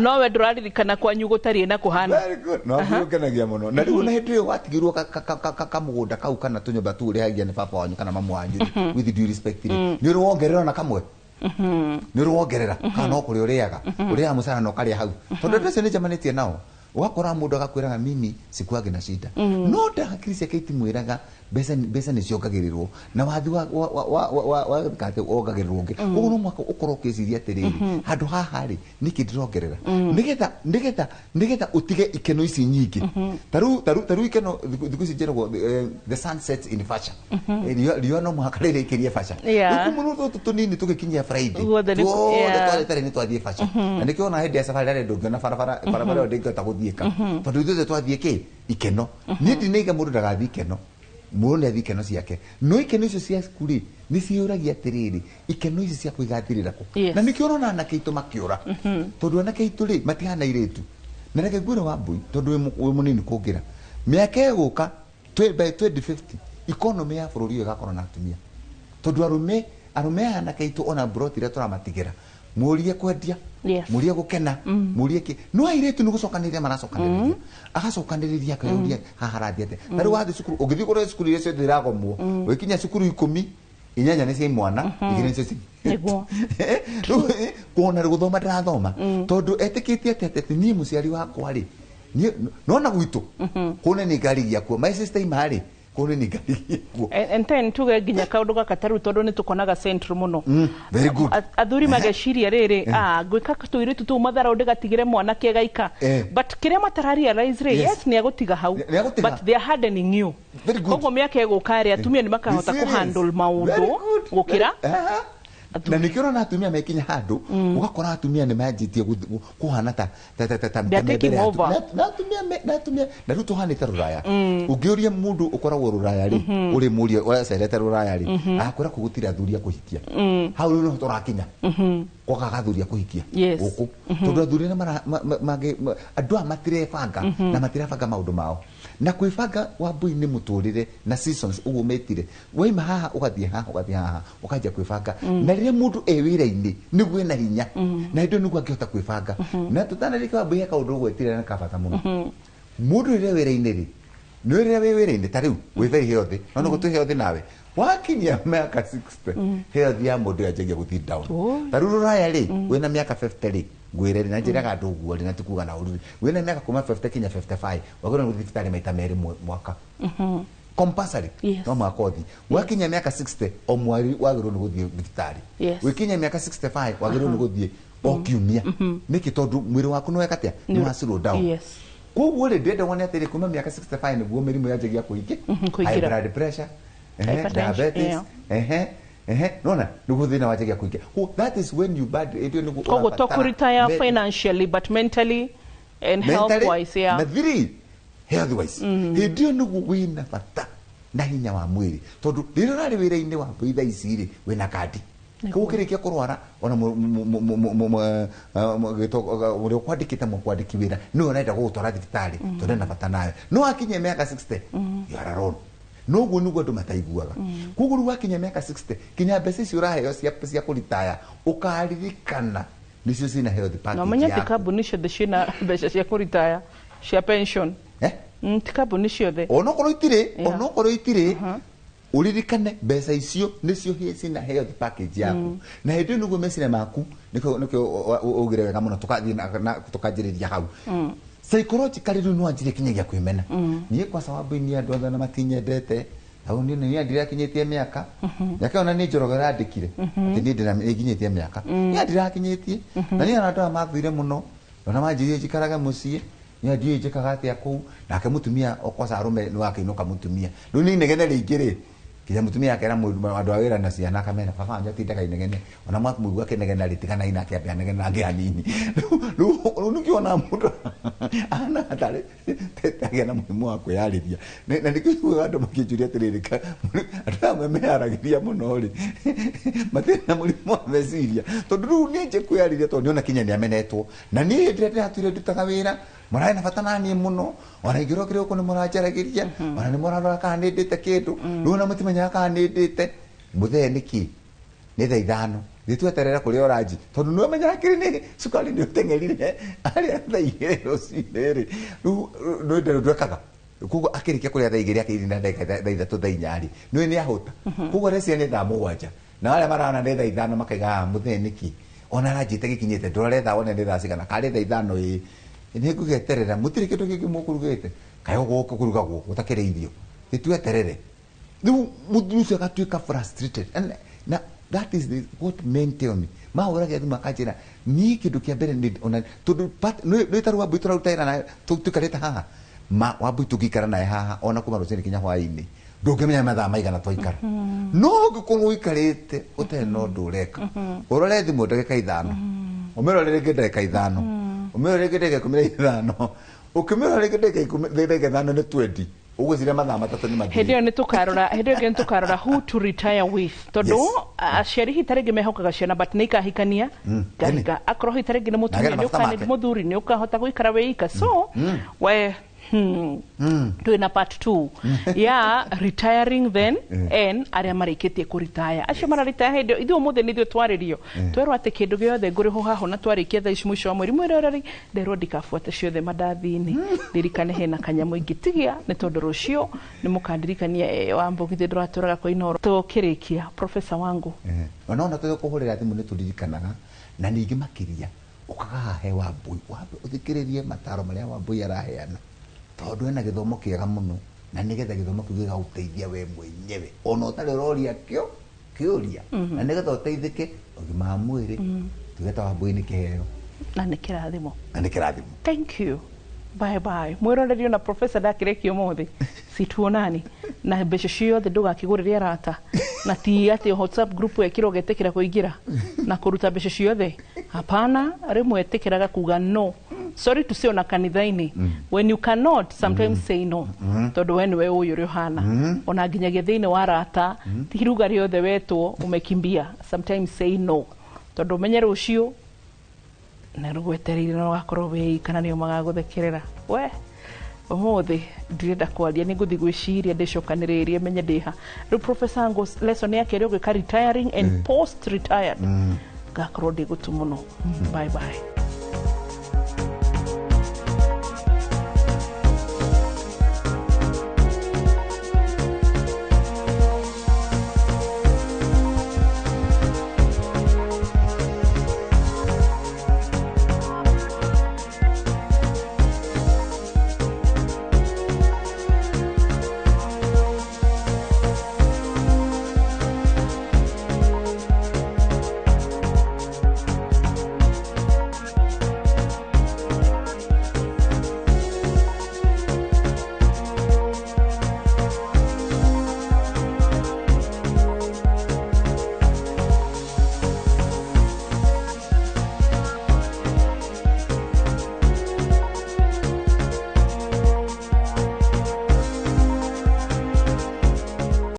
No we ndũraririkana kwanyu gũtariĩ na kũhana. Very good. No ũkenagia mũno. Na rĩu na hĩndĩ ĩyo watigĩrwo kamũgũnda kau kana tũnyũmba tũu ũrĩhagia nĩ baba wanyu kana mamu wanyu rĩ, with due respect rĩ, nĩ ũrĩ wongerera na kamwe? Nĩ ũrĩ wongerera kana no kũrĩa ũrĩaga? Ũrĩaga mũcara na ũkarĩa hau. Tondũ andũ acio nĩ njemanĩtie nao. Ũgakora mũndũ agakwĩraga mimi sikuage na shida. No ndakiri ciake itimwĩraga mbeca nĩ ciongagĩrĩrwo na wathi wa kate wongagĩrĩrwo ũngĩ. Koguo no mũhaka ũkorwo ũkĩciria atĩrĩrĩ, handũ haha rĩ, nĩkĩ ndĩrongerera nĩgetha ũtige ikeno ici nyingĩ. Ta rĩu ikeno thikũ ici njĩragwo the sun sets in fashion. Riũa no mũhaka rĩrĩkĩrie fashion. Rĩu mũno tũtũ tũnini tũgĩkinyia Friday, tuothe twarĩ nĩ twathiĩ fashion. Na nĩkĩo ona hĩndĩ ya safari rarĩ ndũngĩona barabara ĩyo ndĩngĩhota gũthiĩka, tondũ ithuothe twathiĩ kĩ ikeno. Niĩ ndinaiga mũndũ ndagathiĩ ikeno, mũndũ nĩ athiĩ ikeno ciake, no ikeno icio ciaku rĩ, nĩ ciũragia atĩrĩrĩ, ikeno ici ciakwa igathirĩra kũ? Na nĩkĩo ũrona anake aitũ makĩũra, tondũ anake aitũ rĩ, matihana airĩtu. Na reke ngwĩre Wambui, tondũ wĩ mũnini kũngĩra, mĩaka ĩgũka by 2050 economy ya bũrũri ũyũ ĩgakorwo na atumia, tondũ arũme aya anake aitũ ona mburoti iria tũramatigĩra, mũrie kwendia, mũrie gũkena, mũrie kĩ, no airĩtu nĩ gũcokanĩrĩria maracokanĩrĩria, agacokanĩrĩria akeyũria haha harathiĩ atĩa. Ta rĩu wathiĩ cukuru, ũngĩthiĩ kũrĩa cukuru iria ciothe iragomwo, ũgĩkinya cukuru 10, 8 nĩ cia imwana, 2 nĩcio cia rĩu. Kuona rĩ gũthoma ndĩrathoma, tondũ etĩkĩtie atĩ niĩ mũciari wakwa rĩ, niĩ nona gwitũ kũne nĩ ngarigia kuo, my sister ima rĩ, kũne nĩ ngarigia kuo. And then tuge nginya kaũndũ gaka tarĩu, tondũ nĩ tũkonaga central mũno. Very good. Athuri mageciria rĩrĩ, ngwĩka tũirĩtu tũu matharau ndĩgatigĩre mwanake gaika. But kĩrĩa matara realize rĩ, yes, nĩ agũtiga hau, Nĩ agũtiga. but they are hardening you. Very good. Koguo mĩaka ĩgũka rĩ, atumia nĩ makahota Resilience. kũhandle maũndũ Very good. gũkĩra Na nĩkĩo ũrona atumia mekinya handũ, ũgakora atumia nĩ manjĩtie kũhana ta ta ta ta ta They are ta taking mbere ya over. Na atumia na atumia na rĩu tũhanĩte rũraya. Ũngĩũria mũndũ ũkoragwo rũraya rĩ, ũrĩ mũria ũracerete rũraya rĩ, akwĩra kũ gũtirĩ athuri a kũhikia. Hau rĩu nĩho tũrakinya, kwagaga athuri a kũhikia gũkũ, tondũ athuri arĩa andũ aya matirebanga na matirabanga maũndũ mao na kwĩbanga. Wambui, nĩ mũtũrĩre na seasons ũguo metire, waima haha ũgathiĩ haha, ũgathiĩ haha, ũkanjia kwĩbanga. Na rĩrĩa mũndũ e wĩra-inĩ nĩguo ena hinya, na hĩndĩ ĩyo nĩguo angĩhota kwĩbanga. Na tũtanarĩkia, Wambui, he kaũndũ ũgwetire na kabata mũno. Mũndũ rĩrĩa wĩra-inĩ rĩ, nĩ rĩrĩa wĩ wĩra-inĩ, ta rĩu wĩ very healthy, no nĩguo twĩ healthy, nawe wakinyia mĩaka 60, health ya mũndũ yanjagia gũthiĩ down. Ta rĩu rũraya rĩ, wĩna mĩaka 50 rĩ, ngwĩre rĩ, na njĩraga andũ ũguo rĩ, na tikuga na ũru rĩ, wĩna mĩaka kuma 50 kinya 55 wagĩrĩirwo nĩ gũthiĩ thibitarĩ maita merĩ mwaka, compulsory. No mwaka ũthiĩ. Wakinya mĩaka 60, o mweri wagĩrĩirwo nĩ gũthiĩ thibitarĩ. Wĩkinya mĩaka 65, wagĩrĩirwo nĩ gũthiĩ o kiumia. Nĩkĩ? Tondũ mwĩrĩ waku nĩ weka atĩa? Nĩ wa slow down. Koguo rĩ, ndĩrenda wone atĩrĩ, kuma mĩaka 65 nĩguo mĩrimũ yanjagia kũingĩ, kũingĩra. High blood pressure, Hypertension, diabetes, ehe, nona nĩguo thĩna wanjagia kũingĩ. Oh, that is when you bad ĩndĩ nĩguo Koguo to ũrabatara kũretire financially but mentally and health mentally wise, yeah. Na three, health wise, hĩndĩ ĩyo nĩguo wĩna bata na hinya wa mwĩrĩ, tondũ rĩrĩa ũrarĩ wĩra-inĩ wa thaa ici rĩ, wĩna kandi. Koguo kĩrĩkia kũrwara, ona ũrĩa ũkwandĩkĩte, mũkwandĩki wĩra nĩwe ũrenda gũgũtwara thibitarĩ, tondũ ena bata nawe. No wakinyia mĩaka 60, you are alone. Noguo nĩguo andũ mataiguaga. Koguo rĩu wakinya mĩaka 60, kinya mbeca icio ũraheo cia kũritaya, ũkaririkana nĩcio ciĩna health Na package ũmenye ti yaku. kambuni ciothe ciĩna mbeca cia kũritaya cia pension. Eh? Ti kambuni ciothe. Onokorwo itirĩ, onokorwo itirĩ, uririkane mbeca icio nĩcio ciĩna health package yaku. Na hĩndĩ ĩyo nĩguo meciria maku, nĩkĩo augire wega mũno, tũkathiĩ tũkanjĩrĩria hau psychologically. Rĩu nĩwanjirie kinyagia kwĩmena. Niĩ kwa sababu niĩ andũ othe na matinyendete hau, niĩ niĩ ndirakinyĩtie mĩaka ĩyo, na nĩ Njoroge ũrandĩkire atĩ niĩ nĩnginyĩtie mĩaka, niĩ ndirakinyĩtie, na niĩ ona andũ aya mathũire mũno, ona manjĩrire njikarage mũciĩ, niĩ ndiũĩ njĩkaga atĩa kũu. Nake mũtumia okwaca arũme nĩ wakĩinũka, mũtumia rĩu nĩ inegene rĩingĩ rĩ, kinya mũtumia akera andũ a wĩra na ciana, akamera baba wanyu atindaga inegene, ona mwamũigua akĩnegena rĩ, tiganai nake, ambe anegene nangĩ hanini. Rĩu nĩkĩona mũndũ ahana tarĩ tagĩa na mũrimũ wa kwĩyarĩria. Na nĩkĩo ũiguaga andũ makĩnjũria atĩrĩrĩ, andũ amwe meyaragĩria mũno rĩ, matirĩ na mũrimũ wa meciria? Tondũ rĩu nĩ nje kwĩyarĩria, tondũ nĩona kinya nĩ amenetwo. Na niĩ hĩndĩ ĩrĩa ndĩratwire ndutaga wĩra, mũrarĩ na bata na niĩ mũno, ona ingĩrokire gũkũ nĩ mũranjaragĩria, ona nĩ mũrarora kana nĩ ndĩte kĩndũ. Rĩu ona mũtimenyaga kana nĩ ndĩte mũthee nĩkĩ, nĩ thaa 5 thĩ tweterera kũrĩa ũranji, tondũ nĩ ũmenyaga kĩrĩ nĩ cukari nĩ ũteng'erire arĩa thaa 2 rũcinĩ rĩ. Rĩu nĩ ndwekaga. Koguo akĩrĩkia kũrĩa thaa 2, akĩrĩ na ndagĩka thaa 3, thaa 4 rĩ, nĩ nĩ ahũta. Koguo reciria nĩ thaa 7, na arĩa marana nĩ thaa 5, makaiga, "Ah, mũthee nĩkĩ ona aranjĩte gĩkinyĩte, ndũrore thaa wone nĩ thaa cigana, karĩ thaa 5 ĩ." Nĩ ngũgeterera mũtirĩ kĩndũ kĩngĩ mũkũrugĩte kaĩ gũkũ kũrugagwo gũtakĩrĩ irio nĩtweterere. Rĩu mũthuri ũcio agatuĩka frustrated. And na that is what men tell me. Mahũragia thimũ akanjĩra niĩ kĩndũ kĩa mbere nĩ ona tondũ nĩ ta rĩu Wambui tũraruta wĩra naye tũikarĩte haha ma Wambui tũngĩikara naye haha ona kuma rũcinĩ kinya hwaĩ-inĩ ndũngĩmenya mathaa maigana twaikara. No ũngĩkorwo ũikarĩte ũtarĩ na ũndũ ũreka, ũrore thimũ ndagĩka 5, ũmĩrore rĩngĩ ndagĩka 5, ũmĩrore rĩngĩ ndagĩka 15, ũkĩmĩrora rĩngĩ ndagĩka 5 nĩ 20, ũgwĩciria mathaa 3 nĩ mathirire. Hĩndĩ ĩyo nĩ tũkarora, hĩndĩ ĩyo nĩ tũkarora who to retire with, tondũ aciari hihi ta rĩngĩ mehokaga ciana but nĩ ikahikania ngahika akorwo hihi ta rĩngĩ nĩ mũtumia nĩ ũkana mũthuri nĩ ũkahota gũikara wĩ ika. So we twĩna part 2 ya retiring then and arĩa marĩkĩtie kũritaya, acio mararitaya hĩndĩ ĩyo ithuĩ ũmũthĩ nĩ ithuĩ twarĩrio twerwo atĩ kĩndũ gĩothe ngũrĩhwo haha na twarĩkia thaa ici mũico wa mweri mwĩroreri nderwo ndikabuate ciothe mandathi-inĩ, ndirikane hena kanyamũ ingĩtigia nĩ tondũ rũciũ nĩ mũkandirikania Wambũgithĩ ndũratũraga kwa Inooro. Tũkĩrĩkia, professor wangu, ona ona tũkũhũrĩra thimũ nĩ tũririkanaga, na ningĩ makĩria ũkaga haha he Wambui, wambe ũthikĩrĩrie mataro marĩa Wambui araheana tondũ ena gĩthomo kĩega mũno, na nĩgetha gĩthomo kĩu gĩgagũteithia we mwenyewe ona ũtarĩ ũroria kĩo kĩũria, na nĩgetha ũteithĩke ũgima wa mwĩrĩ. Tuge ta Wambui nĩ kĩheo na nĩ kĩrathimo, na nĩ kĩrathimo. Thank you, bye bye. Mwĩrorerio na professor ndakĩrĩkia ũmũthĩ situonani na mbeca ciothe ndũgakĩgũrĩre arata, na ti atĩ WhatsApp group wekĩrwo ũgetĩkĩra kũingĩra na kũruta mbeca ciothe. Hapana, rĩmwe ĩtĩkĩraga kuga no, sorry to say, ona kanitha-inĩ when you cannot sometimes say no, tondũ we nĩwe ũyũ ũrĩa ũhana. Ona nginyagia thĩinĩ wa arata ti iruga rĩothe wetwo umekimbia. Sometimes say no, tondũ ũmenye rũciũ na rũgwetereire na ũgakorwo wĩ kana nĩo magagũthekerera. We ũmũthĩ ndirenda kwaria, nĩ ngũthiĩ gwĩciria ndĩcokanĩrĩrie menye ndĩha. Rĩu professor Ngũ, lesson yake ĩrĩa ũgwĩka retiring and post retired, ngakorwo ndĩ gũtu mũno. Bye bye.